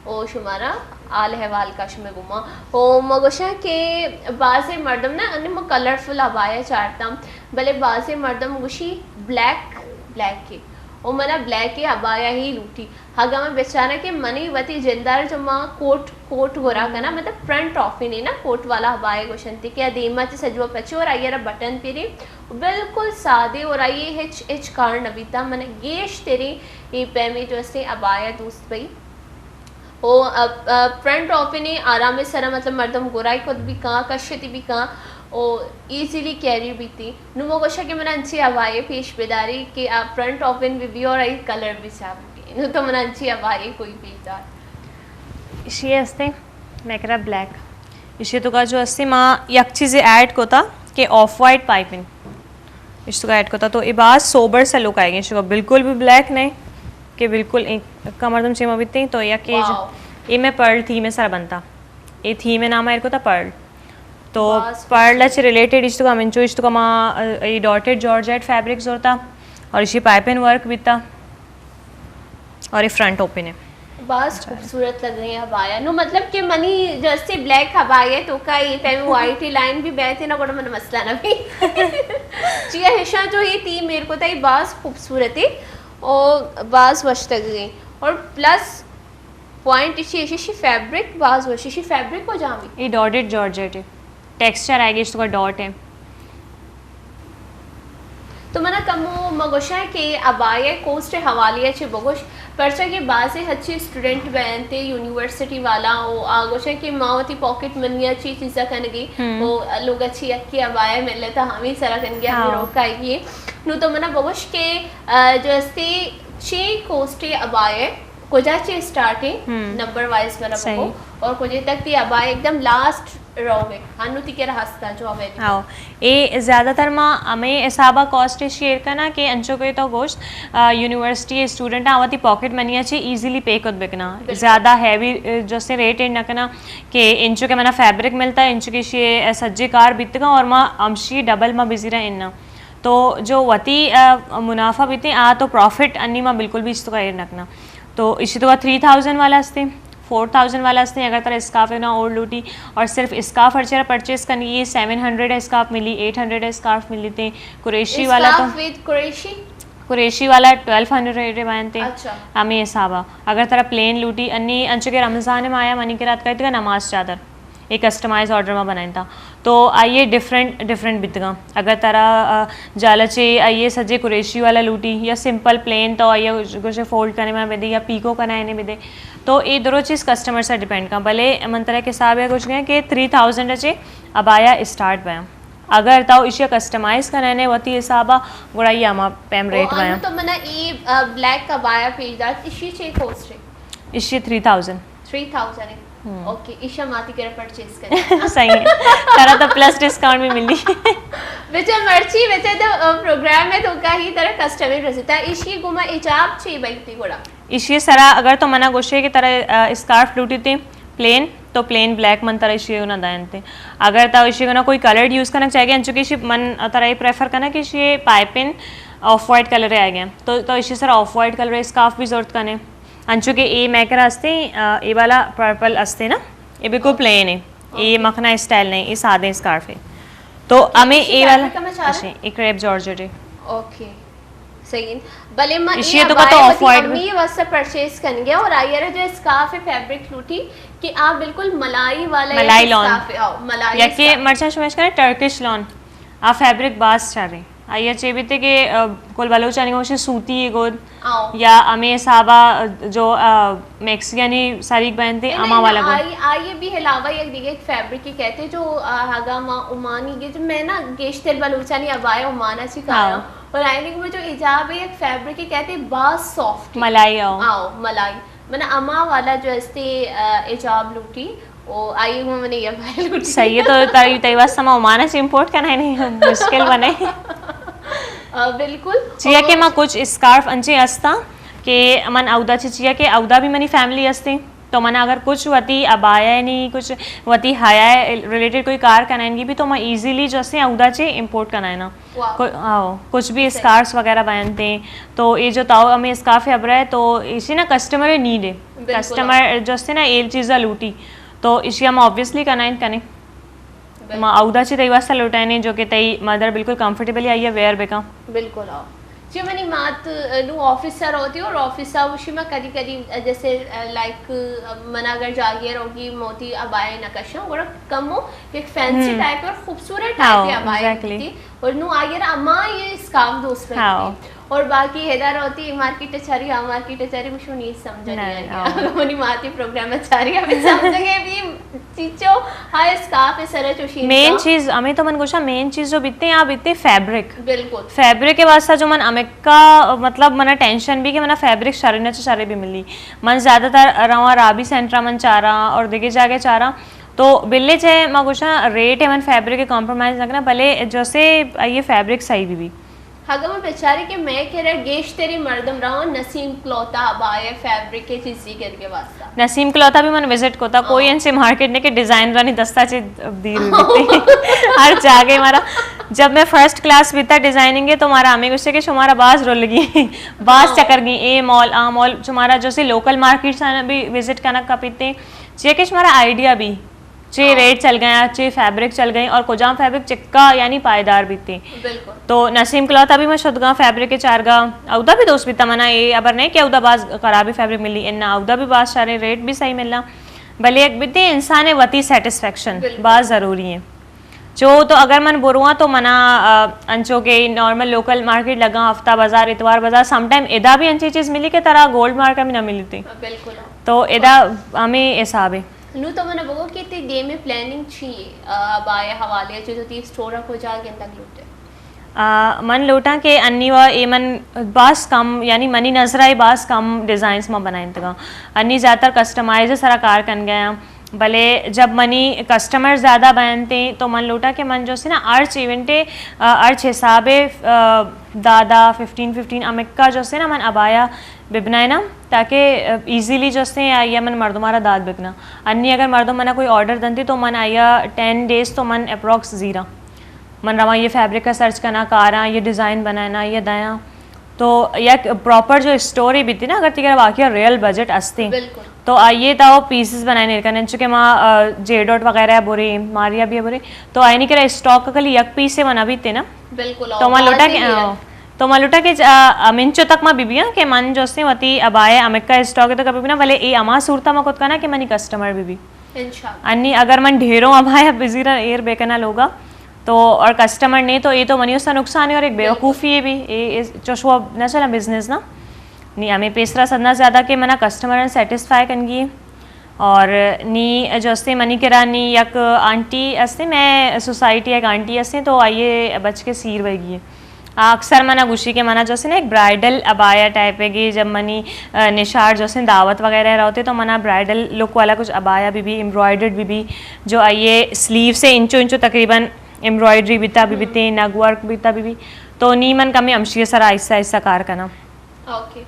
او شمارا حال احوال کش میں گما۔ او ما گوشاں کہ بعضے مردم نا، انی ما کلرفل ابایا چارتاں، بلے بعضے مردم گوشی بلیک، بلیک کی۔ او منا بلیک ابایا ہی لوٹی۔ اگاں من بچاراں کہ منی وتی جندار جو ما کوٹ، کوٹ گورا کنا، مطلب فرنٹ آفی نے نا، کوٹ والا ابایا گوشنتی کہ دیما چہ سجوا پچے اور آئی را بٹن پیری، بالکل سادے اور آئی ہچ، ہچ کار نہ بیتا۔ من گیش تیری اے پیمی جو استے ابایا دوست بئی۔ او، ا، ا، فرنٹ آفی نے آرام سرا، مطلب، مردم گورائی کت بھی کاں، کشتی بھی کاں، او ایزیلی کیری بیتی۔ نو ما گوشا کہ من انچی ابایا پیش بداری کہ آ فرنٹ آفی بھی بی اور آئی کلر بھی صاف بھی۔ نو تو من انچی ابایا کوئی پیش دار۔ اشی استے میکرا بلیک۔ اشی توکا جو استے ما یک چیزے ایڈ کتا کہ آف وائٹ پائپنگ۔ اشی توکا ایڈ کتا تو اے باز سوبر سا لک آئے گی۔ اشی توکا بالکل بھی بلیک نہیں کہ بالکل ایک کمر دم چیما بیتی تو یا کہ واو۔ اے میں پرل تھیم سر بنتا۔ اے تھیم نام ایر کتا پرل۔ تو باز پرل خوبصورت۔ اچ ریلیٹڈ اشی توکا منچو اشی توکا ما، اے ڈاٹڈ جارجیٹ فیبرک زورتا اور اشی پائپنگ ورک بیتا۔ اور اے فرنٹ اوپن ہے۔ باز خوبصورت لگ رہی ہے ابایا۔ نو مطلب کہ منی جو استے بلیک ابایا توکا اے پیمی وائٹ لائن بھی بیتے نا، گڑا من مسئلہ نہ بھی۔ جی ہشاں جو اے تھی میر کو تھی باز خوبصورت ہے اور باز وش لگ رہی ہے۔ اور پلس پوائنٹ اشی، اشی فیبرک باز وش، اشی فیبرک کو جامی۔ اے ڈاٹڈ جارجیٹ ہے۔ ٹیکسچر آئے گی، اس کا ڈاٹ ہے۔ تو منا کمو مگوشاں کہ ابایا کوسٹ حوالے چے بگوش، پرچا کہ بازے ہچی اسٹوڈنٹ بینتے یونیورسٹی والا او آ گوشاں کہ ما وتی پاکٹ منی چی چیزا کنگی، ہم۔ او لوگ چی یکی ابایا ملتا ہمیں سرا کنگی، ہمیں ہاں۔ روک آئیگی۔ نو تو منا بگوش کہ، آ، جو استے چے کوسٹ ابایا کجا چے اسٹارٹ ہے، ہم۔ نمبر وائز منا صحیح۔ بگو، اور کجے تک تھی ابایا ایک دم لاسٹ روگے، ہنو تھی کرا ہستا جو اویلیبل۔ ہاں، اے زیادہ تر ما ہمیں حسابا کاسٹ شیئر کنا کہ انچو کہ تو گوشت، آ، یونیورسٹی اسٹوڈنٹ آ وتی پاکٹ منی چے ایزیلی پے کت بکنا۔ بالکل۔ زیادہ ہیوی، آ، جو سے ریٹ ایڈ نہ کنا کہ انچو کہ منا فیبرک ملتا ہے، انچو کہ شی سجے کار بیتگا اور ما ہمشی ڈبل ما بزیرا اننا۔ تو جو وتی، آ، منافع بیتے، آ تو پروفٹ انی ما بالکل بھی اس تو کا ایڈ نہ کنا۔ تو اسی تو کا تھری تھاؤزینڈ والا ہستے، فور تھاؤزینڈ والا ہستے، اگر ترا اسکارف نا اور لوٹی، اور صرف اسکارف ہر چیرا پرچیز کرنی ہے، سیون ہنڈریڈ اسکارف ملی، ایٹ ہنڈریڈ اسکارف ملی تے، قریشی والا تو اسکارف وتھ قریشی؟ قریشی والا ٹویلو ہنڈریڈ بنتے۔ اچھا۔ ہمیں حسابا۔ اگر ترا پلین لوٹی، انی انچو کہ رمضان ما آیا، منی کرا اتکا نماز چادر۔ اے کسٹمائز آرڈر ما بنائینتا۔ تو آئیے ڈفرنٹ، ڈفرنٹ بیتگاں۔ اگر ترا، آ، جالا چے آئیے سجے قریشی والا لوٹی یا سمپل پلین تو آئیے گوشے فولڈ کرنے ما بدے یا پیکو کرنے بدے۔ تو اے درو چیز کسٹمر سے ڈیپینڈ کاں۔ بلے من ترا ایک حساب ہے گوش گئے کہ تھری تھاؤزینڈ چے ابایا اسٹارٹ بیا۔ اگر تو اشیا کسٹمائز کرنے وتی حسابا گڑا یہ ہما پیم ریٹ او، بیا۔ انو تو منا اے، آ، بلیک ابایا پیش دات، اشی چے کوسٹ ہے؟ اشی تھری تھاؤزینڈ۔ تھری تھاؤزینڈ ہے۔ ہم۔ اوکے، ایشا ماتی کرا پرچیز کرے۔ صحیح ہے۔ ترا تو پلس ڈسکاؤنٹ بھی ملی۔ بچا مرچی، بچا تو، آ، پروگرام میں تو کا ہی ترا کسٹمر رسیتا۔ ایشی گما حجاب چی بنتی گڑا؟ ایشی سرا اگر تو منا گوشے کہ ترا، آ، اسکارف لوٹی تے پلین، تو پلین بلیک من ترا ایشی گنا دائنتے۔ اگر تو ایشی گنا کوئی کلرڈ یوز کرنا چاہے گے، انچو کہ ایشی من ترا یہ پریفر کرنا کہ ایشی پائپن آف وائٹ کلر آئے گئے۔ تو، تو ایشی سرا آف وائٹ کلر اسکارف بھی ضرورت کنے۔ انچو کہ اے میکر ہستے، آ، اے والا پرپل ہستے نا، اے بالکل پلین ہے۔ اے مکھنا اسٹائل نہیں، اے سادے اسکارف ہے۔ تو اے ہمیں اے والا، اے کریپ جارجٹ ہے۔ اوکے، صحیح۔ بلے ما اے تو عبایا وتی امی واسطہ پرچیز کنگے اور آئی را جو اسکارف ہے فیبرک لوٹی کہ آ بالکل ملائی والا ملائی لون۔ اسکارف ہے، آؤ، ملائی یا کہ اسکارف۔ مرچاں شمش کرے ٹرکش لون، آ فیبرک باز شر ہے۔ آئی چے بیتے کہ، آ، کل بلوچانی گوشے سوتی ہے گود۔ آؤ۔ یا ہمیں حسابا جو، آ، میکسیانی ساریگ بنتے، نہیں، اما نہیں، والا گود۔ آئی، آئی بھی علاوہ یک دیگه ایک فیبرک کی کہتے جو، آ، ہگا ما عمانی گے، جو میں نا گیشتر بلوچانی عبایا عمانا چی کارا۔ ہاں۔ اور آئی نے جو حجاب ہے ایک فیبرک کی کہتے باز سافٹ ہے۔ ملائی آؤ۔ آؤ، ملائی۔ من اما والا جو استے، آ، حجاب لوٹی، او آئی گو من یہ بھائی لوٹی۔ صحیح ہے، تو تئی، تئی واسطہ ما عمان سے امپورٹ کرنا ہے، نہیں، مشکل بنے۔ آ، بالکل۔ چیا کہ ما کچھ اسکارف انچے ہستا کہ من اودا چی، چیا کہ اودا بھی منی فیملی ہستی، تو من اگر کچھ وتی عبایا نہیں، کچھ وتی حیا ریلیٹڈ کوئی کار کنائیں گی بھی، تو ما ایزیلی جو سے اودا چے امپورٹ کنائیں نا۔ واہ۔ کو-، ہاں، کچھ بھی صحیح۔ اسکارفس وغیرہ بنتے ہیں، تو یہ جو تاؤ ہمیں اسکارف ہے ابرا ہے، تو اسی نا کسٹمر نیڈ ہے۔ بالکل۔ کسٹمر جو سے نا ایل چیزا لوٹی، تو اسی ہم آبویسلی کنائیں کنے۔ بالکل۔ ما اودا چی تئی واسطہ لوٹائنے جو کہ تئی مدر بالکل کمفرٹیبلی آئی ویئر بکا۔ بالکل، آؤ۔ جی منی مات، آ، نو آفس سر ہوتی اور آفس آ وشی ما کدی کدی، آ، جیسے، آ، لائک، آ، منا اگر جاگیر ہوگی موتی عبایا نہ کشاں، گڑا کمو ایک فینسی ہم۔ ٹائپ اور خوبصورت ٹائپ ہاؤ، کی عبایا ایگزیکٹلی۔ بیتی۔ اور نو آئی را اما یہ اسکارف دوست بیتی۔ ہاؤ۔ اور باقی ادھر ہوتی مارکیٹ چاری، ہاں، مارکیٹ چاری مشو نہیں سمجھ نہیں نہیں آئی۔ ہاؤ۔ منی ماتی پروگرام چاری، ہمیں سمجھ گئے بھی چیچو، ہاں، اسکارف سر چوشی مین انسان۔ چیز، ہمیں تو من گوشا مین چیز جو بیتے ہیں، آ بیتے فیبرک۔ بالکل۔ فیبرک کے واسطہ جو من امریکہ، مطلب، منا ٹینشن بھی کہ منا فیبرک شرے نہ چہ شرے بھی ملی۔ من زیادہ تر رواں رابی سینٹرا من چاراں اور دیگے جاگے چاراں۔ تو بلے چہ ما گوشاں ریٹ ہے من فیبرک کے کمپرومائز نہ کرنا، بلے جو سے یہ فیبرک صحیح بھی بھی۔ اگاں ما بچارے کہ مئے کرا گیشتریں مردم رواں نسیم کلوتھا عبایا فیبرک کے چیزی گرگے واسطہ۔ نسیم کلوتھا بھی من وزٹ کوتا، کوئی ہاں۔ انچے مارکیٹ نے کہ ڈیزائنرانی دستا چے دیر بیتے۔ ہر جاگے مارا، جب میں فرسٹ کلاس بیتا ڈیزائننگ ہے تو مارا ہمیں گوشتے کہ شمارا باز رول گی، باز ہاں۔ چکر گی، اے مال، آ مال، شمارا جو سے لوکل مارکیٹس آنا بھی وزٹ کرنا کپیتے، چے کہ شمارا آئیڈیا بھی چے ہاں۔ ریٹ چل گئے، چے فیبرک چل گئے اور کجام فیبرک چکا یعنی پائیدار بیتے۔ بالکل۔ تو نسیم کلوتھا بھی میں شدگاں فیبرک کے چارگا، اودا بھی دوست بیتا منا، اے ابر نہیں کہ اودا باز خرابی فیبرک ملی، انا اودا بھی باز شارے ریٹ بھی صحیح ملنا۔ بلے یک بیتے انسان وتی سیٹسفیکشن بالکل۔ باز ضروری ہے۔ چو تو اگر من برواں تو منا، آ، انچو کہ نارمل لوکل مارکیٹ لگا، ہفتہ بازار، اتوار بازار، سم ٹائم ادا بھی انچی چیز ملی کہ ترا گولڈ مارکیٹ میں نہ ملی تھی۔ بالکل۔ تو ادا ہمیں حساب ہے۔ نو تو منا بگو کہ تی دیم ء پلاننگ چی ہے؟ آ، عبایا حوالے چی تو تی اسٹور ء کجا گندگ لوٹے؟ آ، من لوٹاں کہ انی و اے من باز کم، یعنی منی نظر ء باز کم ڈیزائنز ما بنائینتگاں۔ انی زیادہ تر کسٹمائز سرا کار کنگ ء آں۔ بلے جب منی کسٹمر زیادہ بنتے تو من لوٹاں کہ من جو سے نا ہرچ ایونٹ ء، آ، ہرچ حساب ء، آ، دادا ففٹین ففٹین امکا جو سے نا من عبایا ببنائیناں، تاکہ، آ، ایزیلی جو سے آئی ء من مردماں را دات بکناں۔ انی اگر مردم منا کوئی آرڈر دنتی تو من آئی ء ٹین ڈیز تو من اپروکس زیراں۔ من رواں یہ فیبرک ء سرچ کناں، کاراں، یہ ڈیزائن بنائیناں، یہ دیاں۔ تو یک پراپر جو اسٹوری بیتی نا، اگر تیرا واقعی ریئل بجٹ استی، بالکل۔ تو آئیے تا وہ پیسز بنائے نیر کنن، چونکہ ما، آ، جے ڈاٹ وغیرہ بری، ماریا بھی بری، تو آئینی کرا اسٹاک کلی یک پیسے منا بیتے نا۔ بالکل، تو ما لوٹا کہ، آ، تو ما لوٹا کہ، آ، ہمینچو تک ما بی بیاں کہ من جو سے وتی عبایا امکا اسٹاک تو کبھی بھی نا، بلے اے اما صورتا ما کت کنا کہ منی کسٹمر بی بی۔ انشاءاللہ۔ انی اگر من ڈھیروں عبایا بزیرا ایر بے کنا لوگا، تو اور کسٹمر نے تو اے تو منی اسا نقصان ہے اور ایک بالکل۔ بیوقوفی ہے بھی، اے، اے چوشوا نہ چلا بزنس نا۔ نی ہمیں پیسرا سدنا زیادہ کہ منا کسٹمر سیٹسفائی کنگی۔ اور نی جو استے منی کرا نی یک آنٹی استے، میں سوسائٹی یک آنٹی استے تو آئیے بچ کے سیر ویگی ہے۔ آ، اکثر منا گوشی کہ منا جو سے نا ایک برائڈل عبایا ٹائپ ہے کہ جب منی، آ، نشار جو سے دعوت وغیرہ رہتے تو منا برائڈل لک والا کچھ عبایا بی بی، ایمبرائڈرڈ بی بی، جو آئیے سلیو سے انچو انچو تقریباً ایمبرائڈری بیتا بی بیتے، نگ ورک بیتا بی بی۔ تو نی من کمی امشی سرا آہستہ آہستہ کار کنا۔ اوکے۔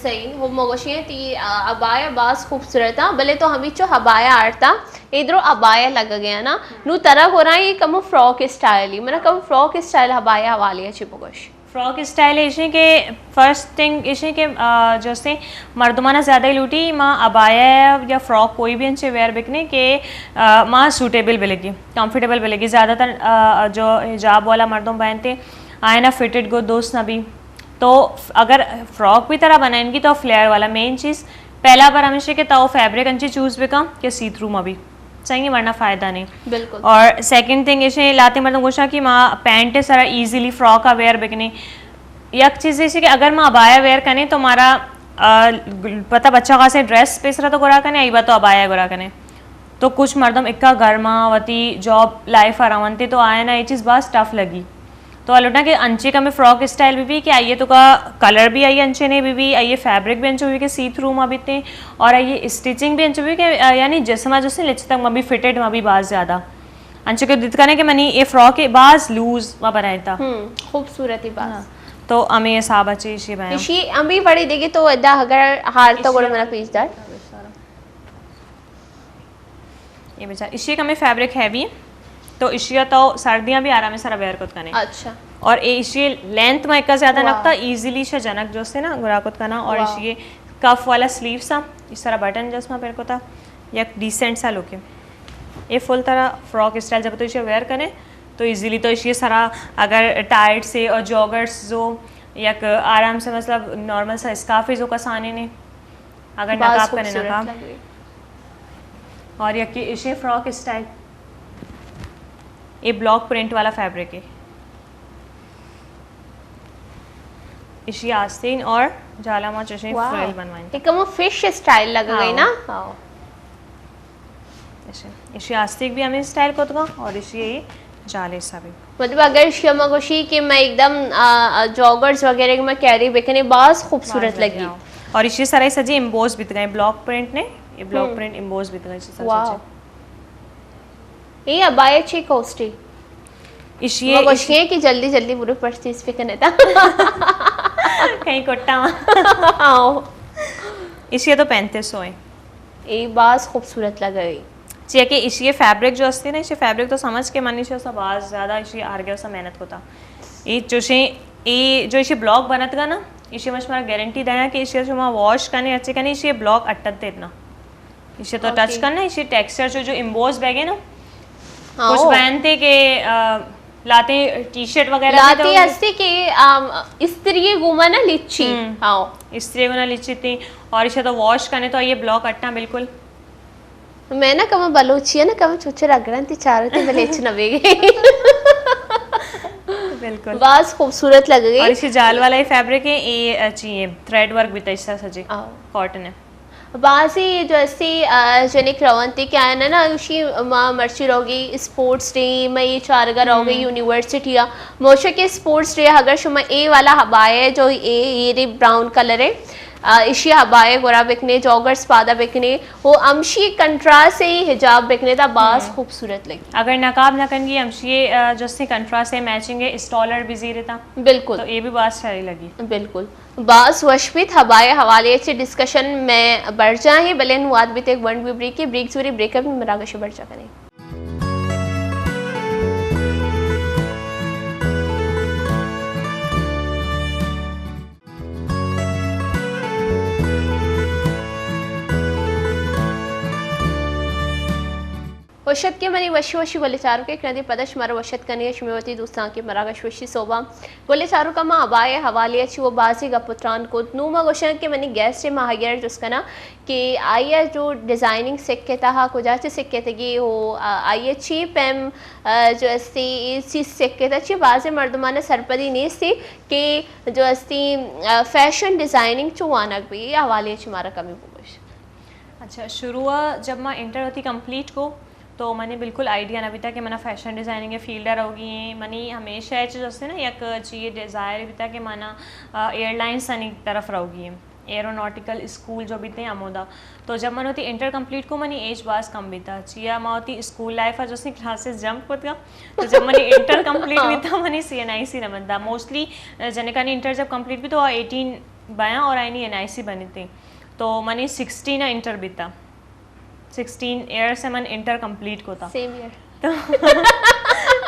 صحیح، ہو مگوشی تی، آ، عبایا باز خوبصورت آ، بلے تو ہمیچو عبایا آرتا، ادرو عبایا لگ گیا نا، نو ترا گورا یہ کمو فراک اسٹائل ہی، منا کم فراک اسٹائل عبایا حوالے چی بگوش۔ فراک اسٹائل ایشیں کہ فرسٹ تھنگ ایشیں کہ آ، جو سے مردمانہ زیادہ ہی لوٹی ما ابایا یا فراک کوئی بھی انچے ویئر بکنے کہ آ، ما سوٹیبل بلگی، کمفرٹیبل بلگی. زیادہ تر آ، جو حجاب والا مردم بہنتے آئے نا فٹڈ گو دوست نہ بھی. تو اگر فراک بھی طرح بنائیں گی تو فلیئر والا مین چیز پہلا بار ہمیشہ کہ تو فیبرک انچے چوز بکا کہ سی تھرو ما بھی چاہیے، ورنہ فائدہ نہیں. بالکل. اور سیکنڈ تھنگ ایشیں لاتے مردم گوشاں کہ ما پینٹ سرا ایزیلی فراک آ ویئر بکنے. یک چیز ایشیں کہ اگر ما ابایا ویئر کنے تو مارا آ، پتہ بچہ خاصے ڈریس پیسرا تو گرا کنے، ایبا تو ابایا گرا کنے. تو کچھ مردم اکا گرما وتی جاب لائف آ رونتے تو آیا نا یہ چیز باز ٹف لگی. تو آ لوٹاں کہ انچے کمے فراک اسٹائل بھی بھی کہ آئیے تو کا کلر بھی آئیے انچے نے بھی بھی، آئیے فیبرک بھی انچو بھی کہ سی تھرو ما بیتے، اور آئیے اسٹیچنگ بھی انچو بھی کہ آ، یعنی جسما جسے لچ تک ما بھی فٹڈ ما بھی باز زیادہ. انچو کہ دیت کنے کہ منی اے فراک باز لوز ما بنائیتا. ہوں، خوبصورتی باز. ہاں. تو ہمیں حساب اچھے شی بنا. اشی ہم بھی بڑی دیگی تو ادا اگر ہار تو گڑ منا پیچ دار. یہ بیچار، اشی کمیں فیبرک ہیوی، تو اشی تو سردیاں بھی آرام سرا ویئر کت کنے. اچھا. اور اے اشی لینتھ ما اکا زیادہ واہ. نکتا، ایزیلی شا جنک جو سے نا گرا کت کنا، اور واہ. اشی کف والا سلیوز ہم اس طرح بٹن جس ما پر کتا، یک ڈیسنٹ سا لک ہے. اے فل طرح فراک اسٹائل جب تو اشی ویئر کنے تو ایزیلی تو اشی سرا اگر ٹائٹ سے اور جاگرز جو یک آرام سے مطلب نارمل سا اسکارف جو کسانے نے. اگر باز نقاب کنے خوبصورت نقاب. لگے. اور یکی ایشی فراک اسٹائل، یہ بلاک پرنٹ والا فیبرک ہے. ایشی آستین اور جالا ما چشیں واہ. فریل بنوائیں. یہ کمو فش اسٹائل لگ گئی ہاں. نا؟ ہاں. ایشی، ایشی آستیک بھی ہمیں اسٹائل کو دگا اور ایشی یہ جالے سا بھی. مطلب اگر شما گوشی کہ میں ایک دم، آ، آ، جاگرز وغیرہ میں کیری بکنے، باز خوبصورت باز لگی. لگی. اور ایشی سارے سجی امبوز بیت گئے، بلاک پرنٹ نے، یہ بلاک ہم. پرنٹ امبوز بیت گئے، ایشی سارے واہ. سجی. یہ ابایا چی کوسٹی؟ ایشی ما گوشی ہے کہ جلدی جلدی برو پرچیز بکنے تا. کہیں کٹا ما. آؤ. ایشی تو پینتیس سو ہے. اے باز خوبصورت لگئی. چیا کہ ایشی فیبرک جو استی نا، ایشی فیبرک تو سمجھ کے منی شو سا باز زیادہ ایشی آرگے سا محنت کوتا. اے چوشیں، اے جو ایشی بلاک بنت گا نا، ایشی مش مارا گارنٹی دیا کہ ایشی شما واش کنے، اچھے کنے، ایشی بلاک اٹت دیت نا. ایشی تو ٹچ اوکے. کرنا، ایشی ٹیکسچر جو، جو امبوز بیگے نا، ہاں، کچھ او. بہنتے کہ، آ، لاتے ٹی شرٹ وغیرہ میں تو لاتے ہستے کہ، آم، استری گوما نا لچی. ہم. ہاں. استری گوما لچی تھی اور ایشی تو واش کنے تو یہ بلاک اٹا بالکل. میں نا کم بلوچی ہے نا، کم چوچے رگڑن تی چارو تی بلے اچ نہ بیگے. بالکل. باز خوبصورت لگ گئی. اور ایشی جال والا یہ فیبرک ہے، یہ، آ، چی ہے، تھریڈ ورک بھی تھا اس طرح سجے. آؤ. کاٹن ہے. بازی جو استی، آ، جنک روانتی کہ آیا نا، نا، اشی ما مرچی روگی اسپورٹس ڈے، میں یہ چارگا روگی ہم. یونیورسٹی آ. موشک اسپورٹس ڈے اگر شما اے والا ہبایا جو اے، اے رے براؤن کلر ہے، آ، اشی ہبایا گورا بکنے، جاگرز پادا بکنے، وہ امشی کنٹراسٹ سے ہی حجاب بکنے تا باز ہم. خوبصورت لگی. اگر نقاب نہ کنگی، امشی، آ، جو استی کنٹراسٹ سے میچنگ ہے، اسٹالر بھی زیرے تا. بالکل. تو یہ بھی باز شاری لگی. بالکل. باز وش بیت، ہبائے حوالے چہ ڈسکشن میں برجاہیں، بلے نوں وہد بیت یک ونڈ بی بریکے، بریک زوری، بریک ءَ مراگش برجا کنیں. وش اتکے منی وشی وشی گلیں چاروکے، کنندے پدا شمارا وش اتک کنیں شمے وتی دوستاں کہ مراگش وشی سوبا. گلیں چاروکاں، ما ہبائے حوالے ءَ چہ و بازیں گپ و تران کت. نوں ما گوشاں کہ منی گیسٹ ءَ ما آئی ءَ جست کناں کہ آئی ءَ جو ڈیزائننگ سکے تہا کجا چہ سکتگی و آ، آئی ءَ چی پیم، آ، جو استی اے چیز سکے تہا چی بازیں مردمان ءَ سرپدی نیستی کہ جو استی، آ، فیشن ڈیزائننگ چو وانگ بی، اے حوالے ءَ چہ مارا کمی بگوش. اچھا، شروع ءَ جب ما انٹر وتی کمپلیٹ کو، تو منی بالکل آئیڈیا نہ بیتا کہ منا فیشن ڈیزائننگ ءِ فیلڈ ءَ روگی ایں. منی ہمیشہ ءَ چہ جستے نا یک چیز ڈیزائر بیتا کہ منا، آ، ایئر لائنز آنی طرف روگی ایں. ایروناٹیکل اسکول جو بیتے ہمودا. تو جب من وتی انٹر کمپلیٹ کو، منی ایج باز کم بیتا. چیا ما وتی اسکول لائف ءَ جستے کلاسز جمپ کتگا. تو جب منی انٹر کمپلیٹ بیتا، منی سی این آئی سی نہ بنتا. موسٹلی، آ، جنکانی انٹر جب کمپلیٹ بیتا، تو آ ایٹین بیاں اور آئینی این آئی سی بنیتے. تو منی سکسٹین ءَ انٹر بیتا. سکسٹین ایئرس ءَ من انٹر کمپلیٹ کتا. Same year. تو،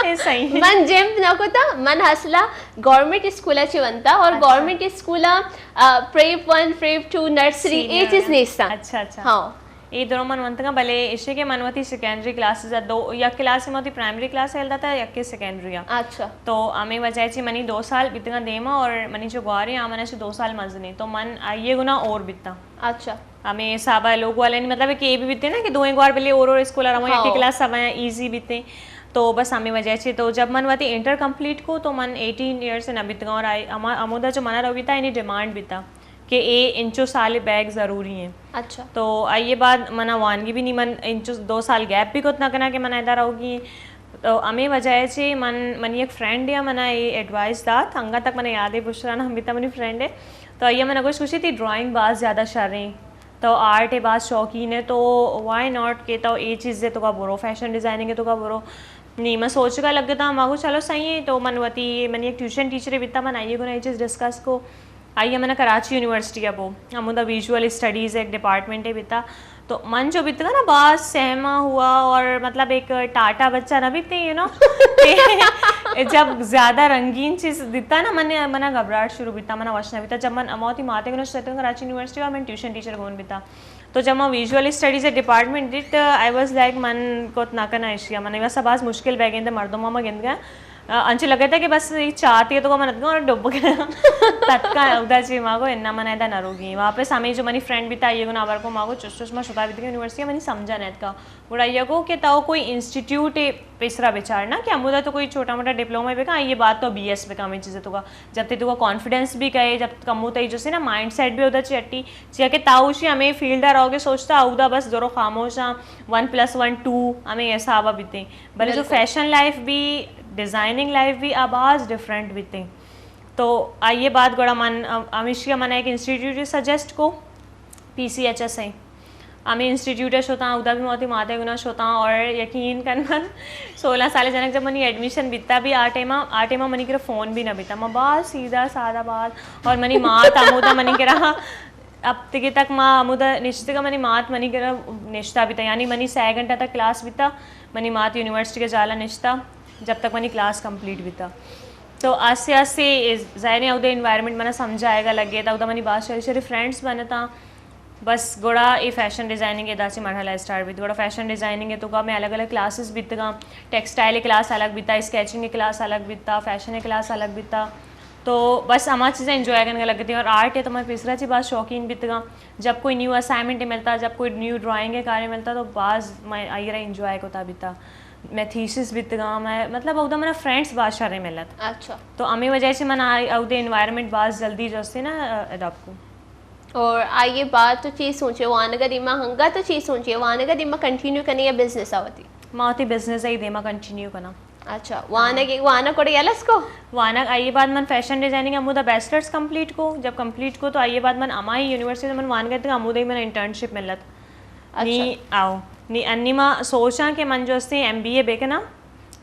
اے صحیح۔ من جمپ نہ کتا، من اصلا گورنمنٹ اسکول ءَ چہ ونتا، اور اچھا۔ گورنمنٹ اسکول ءَ، آ، prep one, prep two, nursery, اے سینئر۔ چیز نیستا۔ اچھا، اچھا۔ ہاں۔ اے درو من ونتگاں، بلے ایشی کہ من وتی سیکنڈری کلاسز ءَ دو، یک کلاس من وتی پرائمری کلاس ءَ ہیل داتا، یک سیکنڈری ءَ۔ اچھا۔ تو ہمے وجہ چہ منی دو سال بیتگاں دیما، اور منی جو گواری آ من چہ دو سال مزنیں، تو من آئیے گنا اور بیتا۔ اچھا۔ ہمے حساب ءَ لوگ والے نی مطلب کہ اے بھی بیتے نا کہ دوئیں گوار بلے اور اور اسکول ءَ رواں، ہاں۔ یکے کلاس ءَ ایزی بیتے۔ تو بس ہمے وجہ چہ، تو جب من وتی انٹر کمپلیٹ کو تو من ایٹین ایئرز نہ بیتگاں، اور آئی-، ہما-، ہمودا جو منا رو بیتا، یعنی ڈیمانڈ بیتا کہ اے انچو سال بیگ ضروری ہیں۔ اچھا۔ تو آئیے بعد منا وانگی بھی نہیں، من انچو دو سال گیپ بھی کت نہ کنا کہ منا ادا روگی۔ تو ہمے وجہ چہ من، منی ایک فرینڈ یا منا اے ایڈوائس دات، انگا تک منا یاد ہے، بشرا نام بیتا منی فرینڈ ہے۔ تو آئیے منا گوشت، گوشی تئی ڈرائنگ باز زیادہ شریں، تو آرٹ ءِ باز شوقین ہے، تو وائی ناٹ کہ تو اے چیز ءِ توکا برو، فیشن ڈیزائننگ ءِ توکا برو۔ نی من سوچگا لگتا، ما گو چلو صحیح ہے، تو من وتی، منی ایک ٹیوشن ٹیچرے بیتا، من آئیے گنا اے چیز ڈسکس کو۔ آئیے منا کراچی یونیورسٹی ءَ بو، ہمودا ویژول اسٹڈیز ایک ڈپارٹمنٹے بیتا، تو من جو بیتگا نا، باز سہما ہوا، اور مطلب ایک ٹاٹا بچہ نہ بیتے، یو نو، جب زیادہ رنگین چیز دیتا نا، من، منا گھبراہٹ شروع بیتا، منا وش نہ بیتا۔ جب من ہما وتی ماتے گنا شتگاں کراچی یونیورسٹی، اور من ٹیوشن ٹیچر گون بیتا، تو جب من ویژول اسٹڈیز ڈپارٹمنٹ دیت، آئی واز لائک، من کت نہ کنا اشیا، من واسطہ باز مشکل بیگیں دے مردم ما گندگا۔ آ، انچو لگتا کہ بس یہ چاہتی ہے تو من اتگاں اور ڈب گیا۔ تتکا اودا چی ما گو انا من ادا نہ روگی۔ واپس ہمیں جو منی فرینڈ بیتا، آئیے گنا ہبر کو، ما گو چش چش ما شتا بیتگاں یونیورسٹی، منی سمجھا نہ اتکا۔ گڑا آئیا گو کہ تو کوئی انسٹیٹیوٹ پیسرا بچار نا کہ ہمودا تو کوئی چھوٹا موٹا ڈپلوما بکن، آئیے بعد تو بی ایس بکن ہمیں چیزیں توکا۔ جب تے توکا کانفیڈنس بھی کئے، جب کمو تئی جو سے نا مائنڈ سیٹ بھی اودا چی اٹی، چیا کہ تاؤشی ہمیں فیلڈ ءَ روگے سوچتا، اودا بس درو خاموش آں، ون پلس ون ٹو ہمیں حساب ءَ بیتیں۔ بلے جو بالکل۔ فیشن لائف بھی، ڈیزائننگ لائف بھی آ باز ڈفرنٹ بیتیں۔ تو آئیے بعد گڑا من، ہمیشی من ایک انسٹیٹیوٹ سجیسٹ کو، پی سی ایچ ایس ہیں۔ ہمیں انسٹیٹیوٹ ءَ شتاں، اودا بھی موتی ماتے گنا شتاں، اور یقین کن من سولہ سال جنک جب منی ایڈمیشن بیتا بھی آ ٹائما، آ ٹائما منی کرا فون بھی نہ بیتا، من باز سیدھا سادہ باز، اور منی مات ہمودا منی کرا ہفتگے تک ما ہمودا نشتگا، منی مات منی کرا نشتا بیتا، یعنی منی سہ گھنٹہ تک کلاس بیتا، منی مات یونیورسٹی کے جالا نشتا، جب تک منی کلاس کمپلیٹ بیتا۔ تو آستے آستے ظاہر ہے اودے انوائرمنٹ منا سمجھائے گا لگے تا، اودا منی باز شری شری فرینڈز بنتا۔ بس گڑا اے فیشن ڈیزائننگ ادا چہ مرحلہ اسٹارٹ بیت۔ گڑا فیشن ڈیزائننگ توکا میں الگ الگ کلاسز بیتگاں، ٹیکسٹائل کلاس الگ بیتا، اسکیچنگ کلاس الگ بیتا، فیشن کلاس الگ بیتا۔ تو بس ہما چیزاں انجوائے کنگا لگتیں، اور آرٹ ہے تو میں پیسرا چی باز شوقین بیتگاں۔ جب کوئی نیو اسائنمنٹ ملتا، جب کوئی نیو ڈرائنگ کارے ملتا تو باز میں آئیے را انجوائے کوتا بیتا۔ میں تھیسس بیتگاں، میں مطلب اودا منا فرینڈز باز شریں ملت۔ اچھا۔ تو ہمیں وجہ سے من آئی-، اودے انوائرمنٹ باز جلدی جو استے نا، اڈاپٹ کو۔ اور آئیے بعد تو چی سوچے وانگا دیما، ہنگا تو چی سوچے وانگا دیما کنٹینیو کنے یا بزنس آ وتی؟ ما وتی بزنس آئی دیما کنٹینیو کنا۔ اچھا، وانگ، وانگ کڑے یلس کو؟ وانگ آئیے بعد من فیشن ڈیزائننگ ہمودا بیچلرز کمپلیٹ کو۔ جب کمپلیٹ کو تو آئیے بعد من ہمائی یونیورسٹی من وانگ اتگا، ہمودا ہی من انٹرنشپ ملت۔ اچھا۔ نی آؤ، نی انی ما سوچاں کہ من جو استے ایم بی اے بکناں،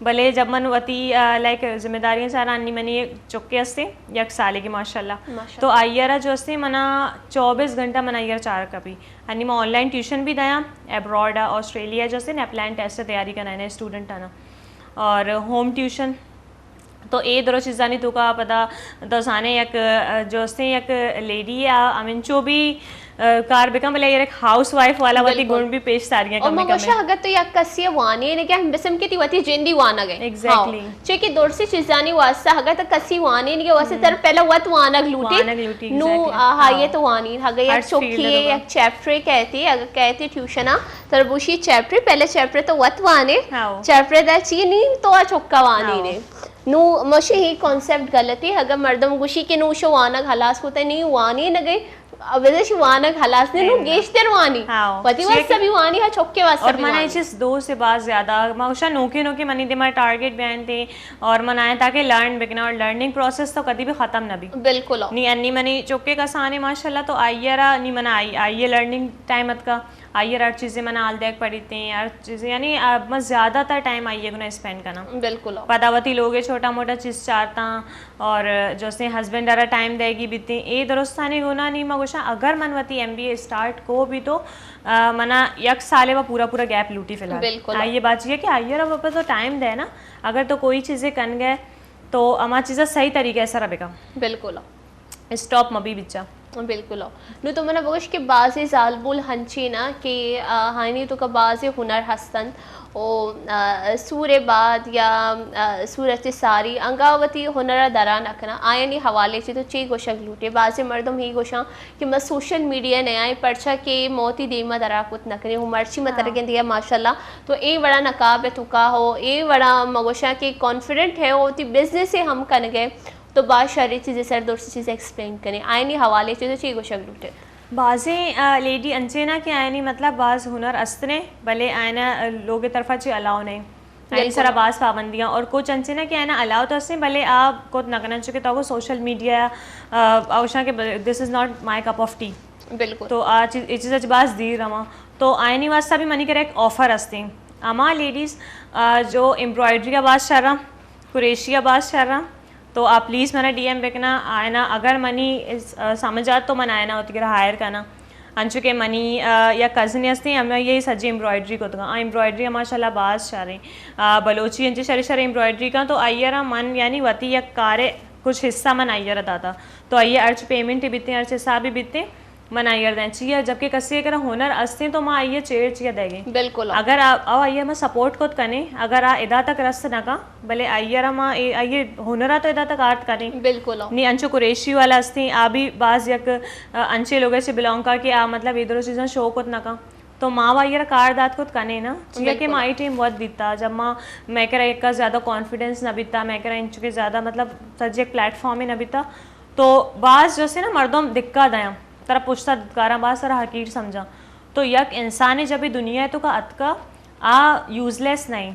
بلے جب من وتی، آ، لائک ذمہ داریاں چاراں، انی منی چکے استے، یک سالے کی ماشاءاللہ۔ ماشاءاللہ۔ تو آئی را جو استے منا چوبیس گھنٹہ منا آئی چار کپی۔ انی ما آن لائن ٹیوشن بھی دیاں، ابراڈ آسٹریلیا جو استے نیپلان ٹیسٹ تیاری کنائیں اسٹوڈنٹ آنا۔ اور ہوم ٹیوشن، تو اے درو چیزانی توکا پدا تو زانے یک، آ، جو استے یک لیڈی آ، ہمنچو بھی، آ، کار بکن، بلے یک ہاؤس وائف والا وتی بالکل۔ گن بھی پیش ساریاں اور کم بکن۔ مگوشا اگر تو یک کسی وانی نے کہ ہم بسم کہ تی وتی جندی وانگ ہے۔ ایگزیکٹلی۔ ہاں۔ چے کہ درسی چیزانی واسطہ اگر تو کسی وانی نے کہ واسطہ تر پہلا وت وانگ لوٹی۔ وانگ لوٹی، نو، ایگزیکٹلی۔ آ، ہاں، ہاں۔ یہ تو وانی، اگر یک ہر چوکی فیلڈ ہے، ہوگا۔ یک چیپٹر کہتی، اگر کہتی ٹیوشن آ، تر بوشی چیپٹر، پہلے چیپٹر تو وت وانے، ہاں۔ چیپٹر دا چی نی تو آ چکا وانی ہاں۔ نے۔ نو مشے ہی کانسیپٹ غلطی، اگر مردم گوشی کہ نو شو وانگ ہلاس کو تے نی وانی نہ گئی، اب ادے شو وانگ ہلاس نے نو ہاں۔ گیشتر وانی۔ ہاں۔ وتی چیئے واسطہ کہ بھی وانی ہا چکے واسطہ اور بھی منا وانی۔ چیز دو سے باز زیادہ، ما گوشا نوکے نوکے منی دیما ٹارگٹ بیان تے اور من آئے تاکہ لرن بکنا اور لرننگ پروسیس تو کدی بھی ختم نہ بھی۔ بالکل۔ نی انی منی چکے کسانے ماشاءاللہ تو آئیے را نی منا آئی، آئیے لرننگ ٹائم اتکا۔ آئی ءَ ہر چیزے من حال دیگ پڑیتیں، ہر چیزے، یعنی، آ، من زیادہ تر ٹائم آئی ءِ گنا اسپینڈ کناں۔ بالکل۔ پدا وتی لوگ ءِ چھوٹا موٹا چیز چارتاں، اور جو سے ہسبینڈ ءَ را ٹائم دیگی بیتیں، اے درستانی گنا نی ما گوشاں، اگر من وتی ایم بی اے اسٹارٹ کو بھی تو، آ، منا یک سالے و پورا پورا گیپ لوٹی فی الحال۔ بالکل۔ آئی ءِ بات یہ کہ آئی ءَ را واپس تو ٹائم دے نا، اگر تو کوئی چیزے کن گئے تو ہما چیزا صحیح طریقے سرا بکن۔ بالکل۔ اسٹاپ مبی بچا۔ بالکل۔ نو تو منا بگوش کہ بازیں زالبول ہنچین آ کہ، آ، آیانی توکا بازیں ہنر ہستنت و، آ، سور ءِ باد یا، آ، سور ءَ چہ ساری انگا وتی ہنر ءَ درا نہ کناں، آیانی حوالے چہ تو چے گوشگ لوٹے؟ بازیں مردم ہی گوشاں کہ ما سوشل میڈیا نیائیں، پرچا کہ ما وتی دیما درا کت نہ کنیں، و مرچی ما ہاں۔ ترگیں دیا ماشاءاللہ، تو اے وڑا نقاب ءِ توکا ہو، اے وڑا ما گوشاں کہ کانفیڈنٹ ہے، و وتی بزنس ءَ ہم کنگے۔ تو باز شریں چیزے سر درستی چیز ایکسپلین کنے، آیانی حوالے چہ تو چی گوشگ لوٹے؟ بازیں، آ، لیڈی انچینا کہ آیانی مطلب باز ہنر استنے، بلے آینا، آ، لوگ طرفا چی الاؤ نہیں۔ آیانی بالکل۔ سرا باز پابندیاں اور کچھ انچینا کہ آینا الاؤ تو استیں، بلے آ کت نہ کنن، چونکہ تو سوشل میڈیا، آ، اوشاں کہ ب-، this is not my cup of tea۔ بالکل۔ تو آ چیز، اے چیز اچ باز دیر رواں۔ تو آیانی واسطہ بھی منی کرا ایک آفر استیں۔ ہما لیڈیز، آ، جو ایمبرائڈری ءَ باز شراں، کریشی ءَ باز شراں، تو آ پلیز منا ڈی ایم بکنا، آینا اگر منی اس، آ، سمجھ آت تو من آینا وتی کرا ہائر کنا۔ انچو کہ منی، آ، یک کزن ہستیں، ہمیں یہ سجی ایمبرائڈری کتگا۔ آ ایمبرائڈری ماشاءاللہ باز شریں۔ آ، بلوچی انچے شریں شریں ایمبرائڈری کن تو آئی ءَ را من یعنی وتی یک کارے کچھ حصہ من آئی ءَ را داتا۔ تو آئی ءَ ہرچ پیمنٹ بیتیں، ہرچ حساب بیتیں، من آئی ءَ دیں۔ چیا؟ جبکہ کسی ءِ کرا ہنر استیں تو ما آئی ءَ چیر چیا دے گے؟ بالکل۔ اگر آ، او آئی ءَ ما سپورٹ کت کنیں، اگر آ ادا تک رست نہ کن، بلے آئی ءَ را ما اے، آئی ءِ ہنر ءَ تو ادا تک آرت کنیں۔ بالکل۔ نی انچو قریشی والا استیں، آ بھی باز یک، آ، انچے لوگ سے بلونگ کا کہ آ مطلب ادھر چیزاں شو کت نہ کن۔ تو ما و آئی ءَ را کار دات کت کنیں نا۔ چیا کہ بالکل۔ ما آئی ٹائم وت دیتا، جب ما، مئے کرا ایک زیادہ کانفیڈنس نہ بیتا، مئے کرا انچو کہ زیادہ مطلب سجی ایک پلیٹ فارم نہ بیتا، تو باز جو سے نا مردم دھکا دیاں، ترا پشتا دھتکاراں، باز ترا حقیر سمجھاں۔ تو یک انسانے جب اے دنیا ءِ توکا اتکا، آ یوزلیس نہیں،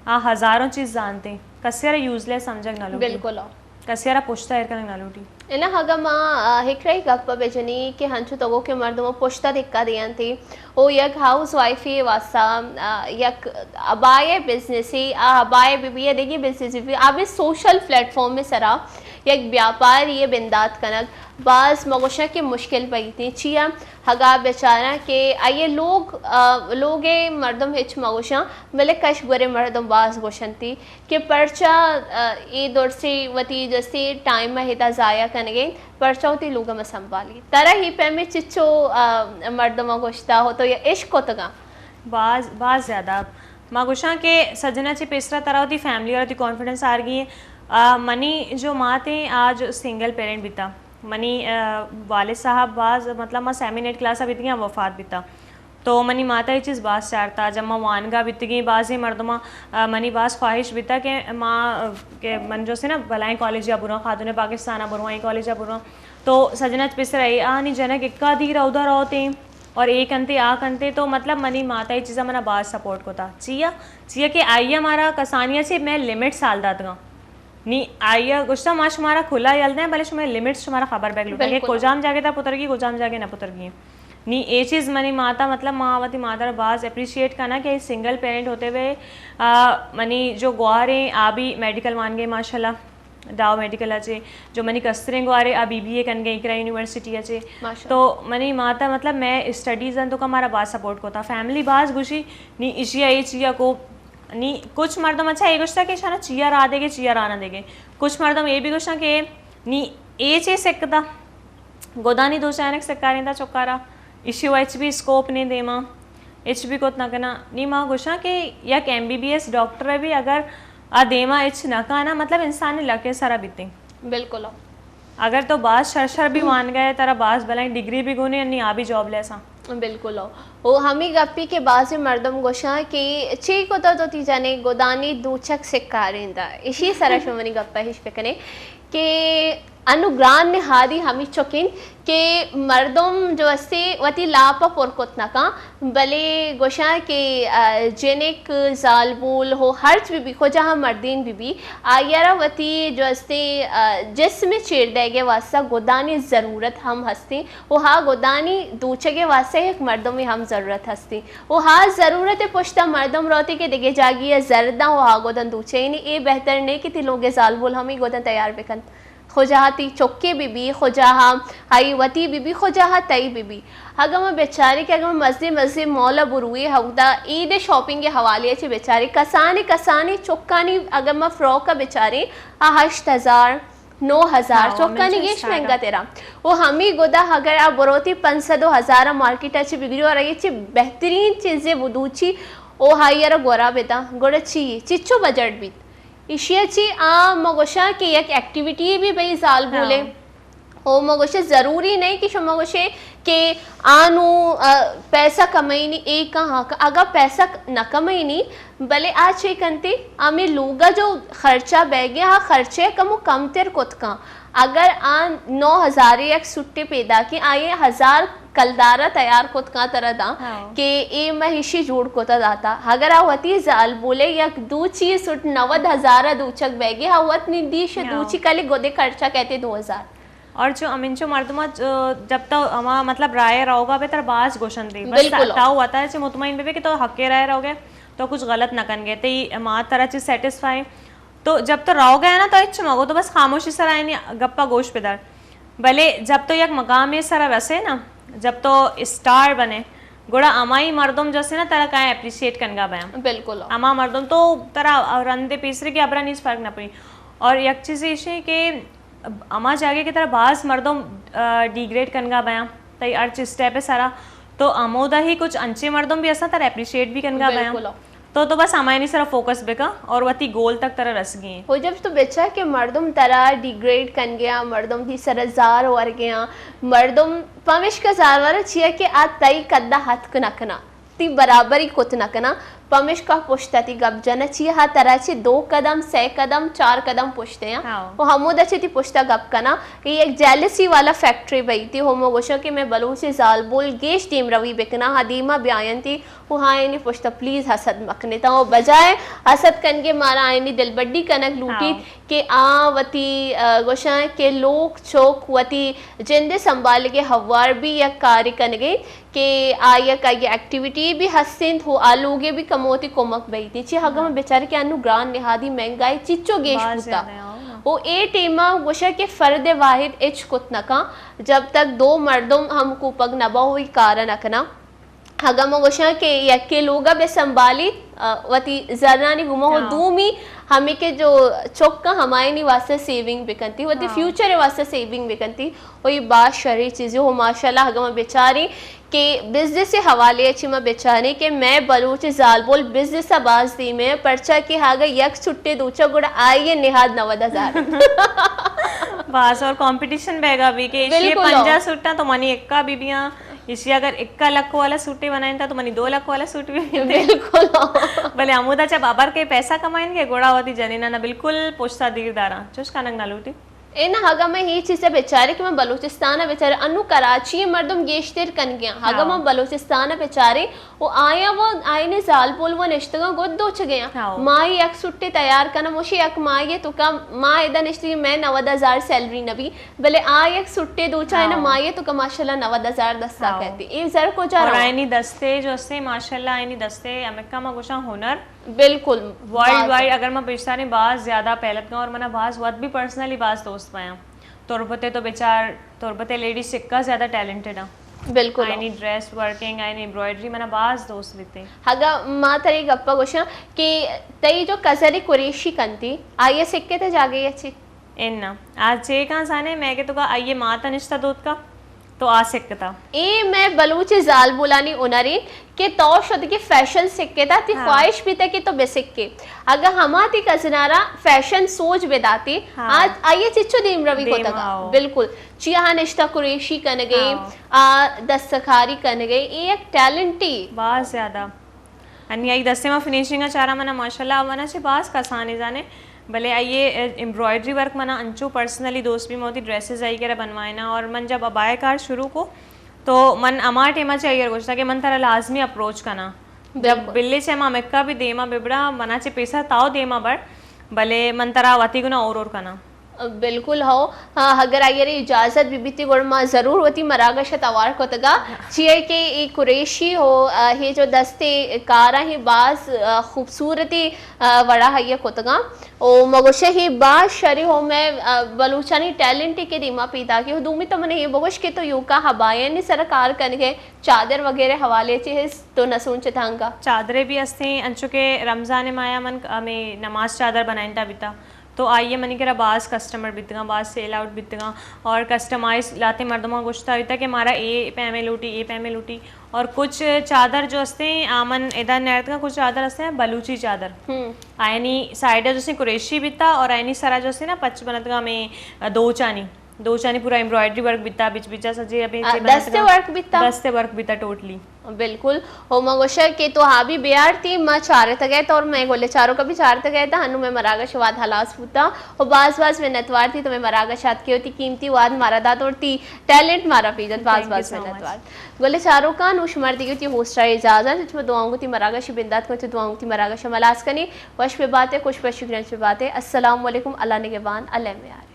آ ہزاروں چیز زانتے، کسے ءَ را یوزلیس سمجھگ نہ لوٹی۔ بالکل۔ کسے ءَ را پشتا ایر کنگ نہ لوٹی۔ انا اگاں ما، آ، ہکرئی گپ ءَ بجنی کہ ہنچو تو گو کہ مردم پشتا دھکا دیانتے، او یک ہاؤس وائفے واسطہ، آ، یک ابائی بزنسے، آ ابائی بہ بی یا دگہ بزنس بہ بی، آ بھی سوشل پلیٹ فارم ءِ سرا یک بیاپارے بندات کنگ باز ما گوشاں کہ مشکل بیتیں۔ چیا؟ ہگا بچاراں کہ آئی لوگ، آ، لوگ ءِ مردم ہچ ما گوشاں، بلے کش گورے مردم باز گوشنتی کہ پرچا، آ، اے درسے وتی جستے ٹائم ءَ ہدا ضائع کنگے، پرچا وتی لوگ ءَ مہ سنبھالی۔ ترا ہی پیمیں چچو، آ، مردماں گوشتا ہو تو یا عشق کتگاں؟ باز، باز زیادہ۔ ما گوشاں کہ سجنا چہ پیسرا ترا وتی فیملی اور وتی کانفیڈنس آرگی ایں۔ آ، منی جو مات ایں، آ جو سنگل پیرنٹ بیتا۔ منی، آ، والد صاحب باز، مطلب، ما سیون ایٹ کلاس ءَ بیتگیں، وفات بیتا۔ تو منی ماتا اے چیز باز چارتا۔ جب ما وانگا بیتگیں، بازیں مردماں، آ، منی باز خواہش بیتا کہ ما، آ، کہ من جو سے نا بلائیں کالج ءَ برواں، خاتون پاکستان ءَ برواں، اے کالج ءَ برواں۔ تو سجنا چہ پیسرا اے آنی جنک اکا دیر اودا روتیں اور اے کنتے، آ کنتے، تو مطلب منی ماتا اے چیزا منا باز سپورٹ کتا۔ چیا؟ چیا کہ آئی ءَ مارا کسانی ءَ چہ مئے لمٹ سال داتگاں۔ نی آئی ءَ گوشتا، ما شمارا کھلا یل دیں، بلے شمئے لمٹس شمارا خبر بیگ لوٹا کہ بالکل۔ کجام جاگہ تا پترگی، کجام جاگہ نہ پترگی۔ نی اے چیز منی ماتا، مطلب، ما وتی مادر باز اپریشیٹ کنا کہ سنگل پیرنٹ ہوتے ہوئے، آ، منی جو گواریں، آ بھی میڈیکل وانگے ماشاءاللہ، ڈاؤ میڈیکل اچے، جو منی کستریں گوارے، آ بی بی اے کنگے اقرا یونیورسٹی اچے۔ ماشاءاللہ۔ تو منی ماتا، مطلب، مئے اسٹڈیز انت تو کا مارا باز سپورٹ کوتا۔ فیملی باز گوشی، نی اشیا اے چیا کو نی کچھ مردم اچھا اے گوشتا کہ شانا چیا را دے گے، چیا را نہ دے گے۔ کچھ مردم اے بھی گوشتا کہ نی اے چے سکتا، گدانی دو چانک سکاریندا چکارا، اشی و اچ بھی اسکوپ نہیں دیما، اچ بھی کت نہ کنا۔ نی ما گوشاں کہ یک M B B S doctor بھی اگر آ دیما اچ نہ کانا، مطلب انسان لکے سرا بیتیں۔ بالکل۔ اگر تو باز شر شر بھی وان گئے، ترا باز بلائیں ڈگری بھی گونے، نی آ بھی جاب لیس ہاں۔ بالکل۔ او ہمیں گپی کہ بازیں مردم گوشاں کہ چی کتا تو تی جنے گدانی دوچک سکاریندا۔ اشی سرا شما منی گپا ہش بکنے کہ انو گران نہادی ہمیچک انت کہ مردم جو استے وتی لاپ ء پر کت نہ کن، بلے گوشاں کہ، آ، جنک، زالبول ہو ہرچ بہ بی، کجا ہم مردین بہ بی، آئی ء را وتی جو استے، آ، جسم ء چیر دئیگ ء واستہ گدانی ضرورت ہم ہستیں و ہا گدانی دوچگ ء واستہ یک مردمے ہم ضرورت ہستیں و ہا ضرورت ء پشت ء مردم روتی کہ دگہ جاگی ء زر داں و ہا گداں دوچینی، اے بہتر نہ کہ تی لوگ ء زالبول ہمے گداں تیار بکنت۔ خجاہا تی چکے بہ بی، خجاہا آئی وتی بہ بی، خجاہا تئی بہ بی۔ اگاں ما بچاریں کہ اگاں ما مزے مزے مال ء بروے، اودا عید ء شاپنگ ء حوالے ء چہ بچاریں، کسانیں کسانیں چکانی اگاں ما فراک ء بچاریں، آ ہشت ہزار، نو ہزار، ہاں، چکانی ہمیشہ گیش اسٹارٹ مہنگا ترا۔ و ہمے گدا اگر آ بروتی پنچ سد و ہزار ء مارکیٹ ء چہ بگری اور آئی چہ بہترین چیزے بدوچی او ہائی ء را گورا بداں، گڑا چی؟ چچو بجٹ بیت؟ ایشی ء چی آ ما گوشاں کہ یک ایکٹیویٹی بی بئی زالبولے۔ ہاں۔ او ما گوشے ضروری نہیں کہ شما گوشے کہ آنو، آ، پیسہ کمائینی اے کہاں کا، اگا پیسہ ک-، نہ کمائینی، بلے آ چے کنتے، ہمیں لوگا جو خرچہ بیگے، ہا خرچے کمو کم تر کت کن۔ اگر آ نو ہزار یک سٹے پیدا کی، آئیے ہزار کلدارا تیار کت کاں ترا داں ہاں۔ کہ اے مہ ایشی جوڑ کتا داتا۔ اگر آ وتی زالبولے یک دوچی سٹ نود ہزارا دوچگ بیگے، ہا وت نندی شہ ہاں۔ دوچی کلی گدے خرچہ کہتے دو ہزار۔ اور چو ہمینچو مردم ء، جب تو ہما مطلب رائے روگا بے تر باز گوشن دی۔ بس بالکل۔ تو وتا چہ مطمئن بے کہ تو حق رائے روگے، تو کچھ غلط نہ کن گے۔ تئی مات ترا چہ سیٹسفائی تو جب تو روگ ء نا تو ہچ مگو، تو بس خاموشی سرا آئینی گپا گوش بدار۔ بلے جب تو یک مقامے سرا رسے نا، جب تو اسٹار بنے، گڑا ہمائی مردم جو سے نا ترا کائیں اپریشیٹ کنگا بیاں۔ بالکل۔ ہما مردم تو ترا رندے پیسرے کہ ابرا نیز فرق نہ پڑی۔ اور یک چیز ایشی کہ ہما جاگے کہ ترا باز مردم، آ، ڈیگریڈ کنگا بیاں، تئی ہرچ اسٹیپ سرا، تو ہمودا ہی کچھ انچے مردم بھی اساں ترا اپریشیٹ بھی کنگا بیاں۔ بالکل۔ تو، تو بس ہمایانی سرا فوکس بکا اور وتی گول تک ترا رسگی ہیں۔ ہو جب تو بچا کہ مردم ترا ڈیگریڈ کن گیا، مردم تی سرا زار ور گیا، مردم پمشکا زار ورا چیا کہ آ تئی قدا ہتک نہ کنا، تی برابری کت نہ کنا، پمشکا پشتا تی گپ جنا چیا ہا ترا چہ دو قدم، سہ قدم، چار قدم پشتے ہیں۔ ہاں۔ و ہمودا چہ تی پشتا گپ کنا، یہ یک جیلسی والا فیکٹری بئی تی، ہمو گوشا کہ میں بلوچ زالبول گیش دیم روی بکنا، ہا دیما بیاینتی، و ہائینی پشتا پلیز حسد مکنیت۔ و بجائے حسد کنگے مارا آئینی دلبڈی کنگ لوٹیت ہاں۔ کہ آ وتی، آ، گوشاں کہ لوگ چوک وتی جندے سنبھالگے ہوار بھی یک کاری کنگے کہ آئی ء کائی ایکٹیویٹی بھی ہست انت، ہو آ لوگے بھی کموتی کمک بیتی۔ چی ہگا ہاں۔ بچار کہ انو گران نہادی مہنگائی چچو گیش باز بوتا۔ زیادہ ہے، ہاں۔ و اے ٹیما گوشا کہ فرد واحد اچ کت نکا، جب تک دو مردم ہم کوپگ نبا ہوئی کارا نکنا۔ اگاں ما گوشاں کہ یکے لوگا بہ سنبھالیت، آ، وتی زرانی گوما ہو ہاں۔ دومی ہمے کہ جو چکاں ہمایانی واسطہ سیونگ بکنتی، وتی ہاں۔ فیوچر واسطہ سیونگ بکنتی، و یہ باز شری چیزی ہو۔ ماشاءاللہ اگاں ما بچاریں کہ بزنس حوالے چی ما بچاریں کہ میں بلوچ زالبول بزنس باز دیمے، پرچا کہ اگاں یک چھٹے دوچا گڑا آئی نہاد نود ہزار۔ باز اور کمپٹیشن بیگا بھی کہ ایشی بالکل۔ پنجاہ سوٹاں تو منی اکا بھی بیاں۔ ایشی اگر اکا لکھ والا سوٹے بنائیں تا تو منی دو لکھ والا سوٹ بھی ملتے۔ بالکل۔ بلے ہمودا چہ بابر کے پیسہ کمائیں گے، گڑا وتی جنینا نہ بالکل پشتا دیر داراں۔ چوش کنگ نہ لوٹی۔ اے نہ، اگاں میں یہ چیز بچارے کہ میں بلوچستان بچارے، انو کراچی مردم گیشتر کن گیا۔ اگاں ہاں۔ میں بلوچستان بچارے، و آیا و آئینے زالبول و نشتگاں گد دوچ گیا۔ ہاں۔ ماہی یک سٹے تیار کنم، وشی یک ماہی تو کم، ما ادا نشتگی میں نود ہزار سیلری نبی۔ بلے آ یک سٹے دوچا ہے نا، ہاں۔ ماہی تو کا ماشاءاللہ نود ہزار دستا ہاں۔ کہتی۔ اے زر کجا اور رہا؟ آئینی دستے جو اسے، ماشاءاللہ آئینی دستے، ہمیں کم گوشاں ہنر۔ بالکل۔ ورلڈ باز۔ وائڈ اگر میں پیشتاریں باز زیادہ پہلت گا اور منا باز وقت بھی پرسنلی باز دوست پایا۔ تربتے تو بچار، تربتے لیڈیز سکا زیادہ ٹیلنٹڈ ہیں۔ بالکل۔ آئینی ڈریس ورکنگ، آئینی ایمبرائڈری منا باز دوست بیتے۔ اگا ما تری گپا گوشاں کہ تئی جو کزری قریشی کنتی، آئیے سکے تے جاگے اچھی؟ اناں، آ چے کاں زانے، میں کہ تو کا آئیے ماتا نشتہ دوت کا، تو آ سکتا۔ اے میں بلوچ زالبولانی ہنریں کہ تو شد کہ فیشن سکتا، تی ہاں۔ خواہش بیتا کہ تو بسکے۔ اگا ہما تی کزنارا فیشن سوج بداتی، ہاں۔ آ، آئیے چچو دیم روی دیم کتگا۔ آؤ۔ بالکل۔ چیا ہا نشتہ قریشی کنگے، ہاں۔ آ، دستکاری کنگے، اے یک ٹیلنٹی۔ باز زیادہ۔ انی آئی دستے ما فنیشنگ چارا منا ماشاءاللہ آوانا چے باز کسانی زانے۔ بلے آئی ءِ ایمبرائڈری ورک منا انچو پرسنلی دوست بی، من وتی ڈریسز آئی کرا بنوائیناں، اور من جب ابایا کار شروع کو تو من ہما ٹائما چہ آئی ءَ گوشتا کہ من ترا لازمی اپروچ کناں۔ جب بلے چہ ما مکا بھی دیما ببڑا، منا چہ پیسر تاو دیما بڑ، بلے من ترا وتی گنا اور اور کناں۔ بالکل ہو۔ ہاں، اگر آئی ءَ اجازت بہ بیتی گڑا ما ضرور وتی مراگش ءَ توار کتگا، چیا کہ اے قریشی ہو، آ، اے جو دستے کاراں اے باز، آ، خوبصورتی، آ، وڑا آئی ءَ کتگاں۔ او مگوشے اے باز شری ہو مئے، آ، بلوچانی ٹیلنٹ کہ دیما پیداک اے۔ دومی تو من اے بگوش کہ تو یوکا ہبایانی سر کار کنگے، چادر وغیرہ حوالے چہ ہست تو نہ سوچتانگا؟ چادرے بھی ہستیں، انچو کہ رمضان ماہ من ہمیں نماز چادر بنائینتا بیتا۔ تو آئی ءَ منی کرا باز کسٹمر بیتگاں، باز سیل آؤٹ بیتگاں، اور کسٹمائز لہتیں مردماں گوشتا بیتا کہ مارا اے پیمیں لوٹی، اے پیمیں لوٹی۔ اور کچھ چادر جو ہستیں، آ من ادا نیارتگاں، کچھ چادر ہستیں بلوچی چادر۔ ہم۔ آیانی سائیڈ جو ہستیں قریشی بیتا، اور آیانی سرا جو ہستیں نا پچ بنتگاں ہمیں دوچانی، دوچانی پورا ایمبرائڈری ورک بیتا، بچ بچا سجے ابھی آ، چے دست بنتگاں۔ ورک بیتا؟ دست ورک بیتا ٹوٹلی۔ بالکل۔ او ما گوشگ کہ تو ہابی بیارتی، ما چارتگ ات اور مئے گل چاروکا بھی چارتگ ات، ہنو مئے مراگش واد ہلاس بوتا۔ او باز باز منتوار تئی تو مئے مراگش آتکے، وتی قیمتی واد مارا دات اور تئی ٹیلنٹ مارا پیدت۔ باز باز منتوار۔ گل چاروکاں، نوں شمار دیگی وتی ہوسٹا اجازت، چہ دعاؤں گتی مراگش بندات کو، چہ دعاؤں گتی مراگش ہلاس کنی۔ وش بباتے، خوش بہ شکرنچ بباتے۔ السلام علیکم، اللہ نگہبان، اللہ میار۔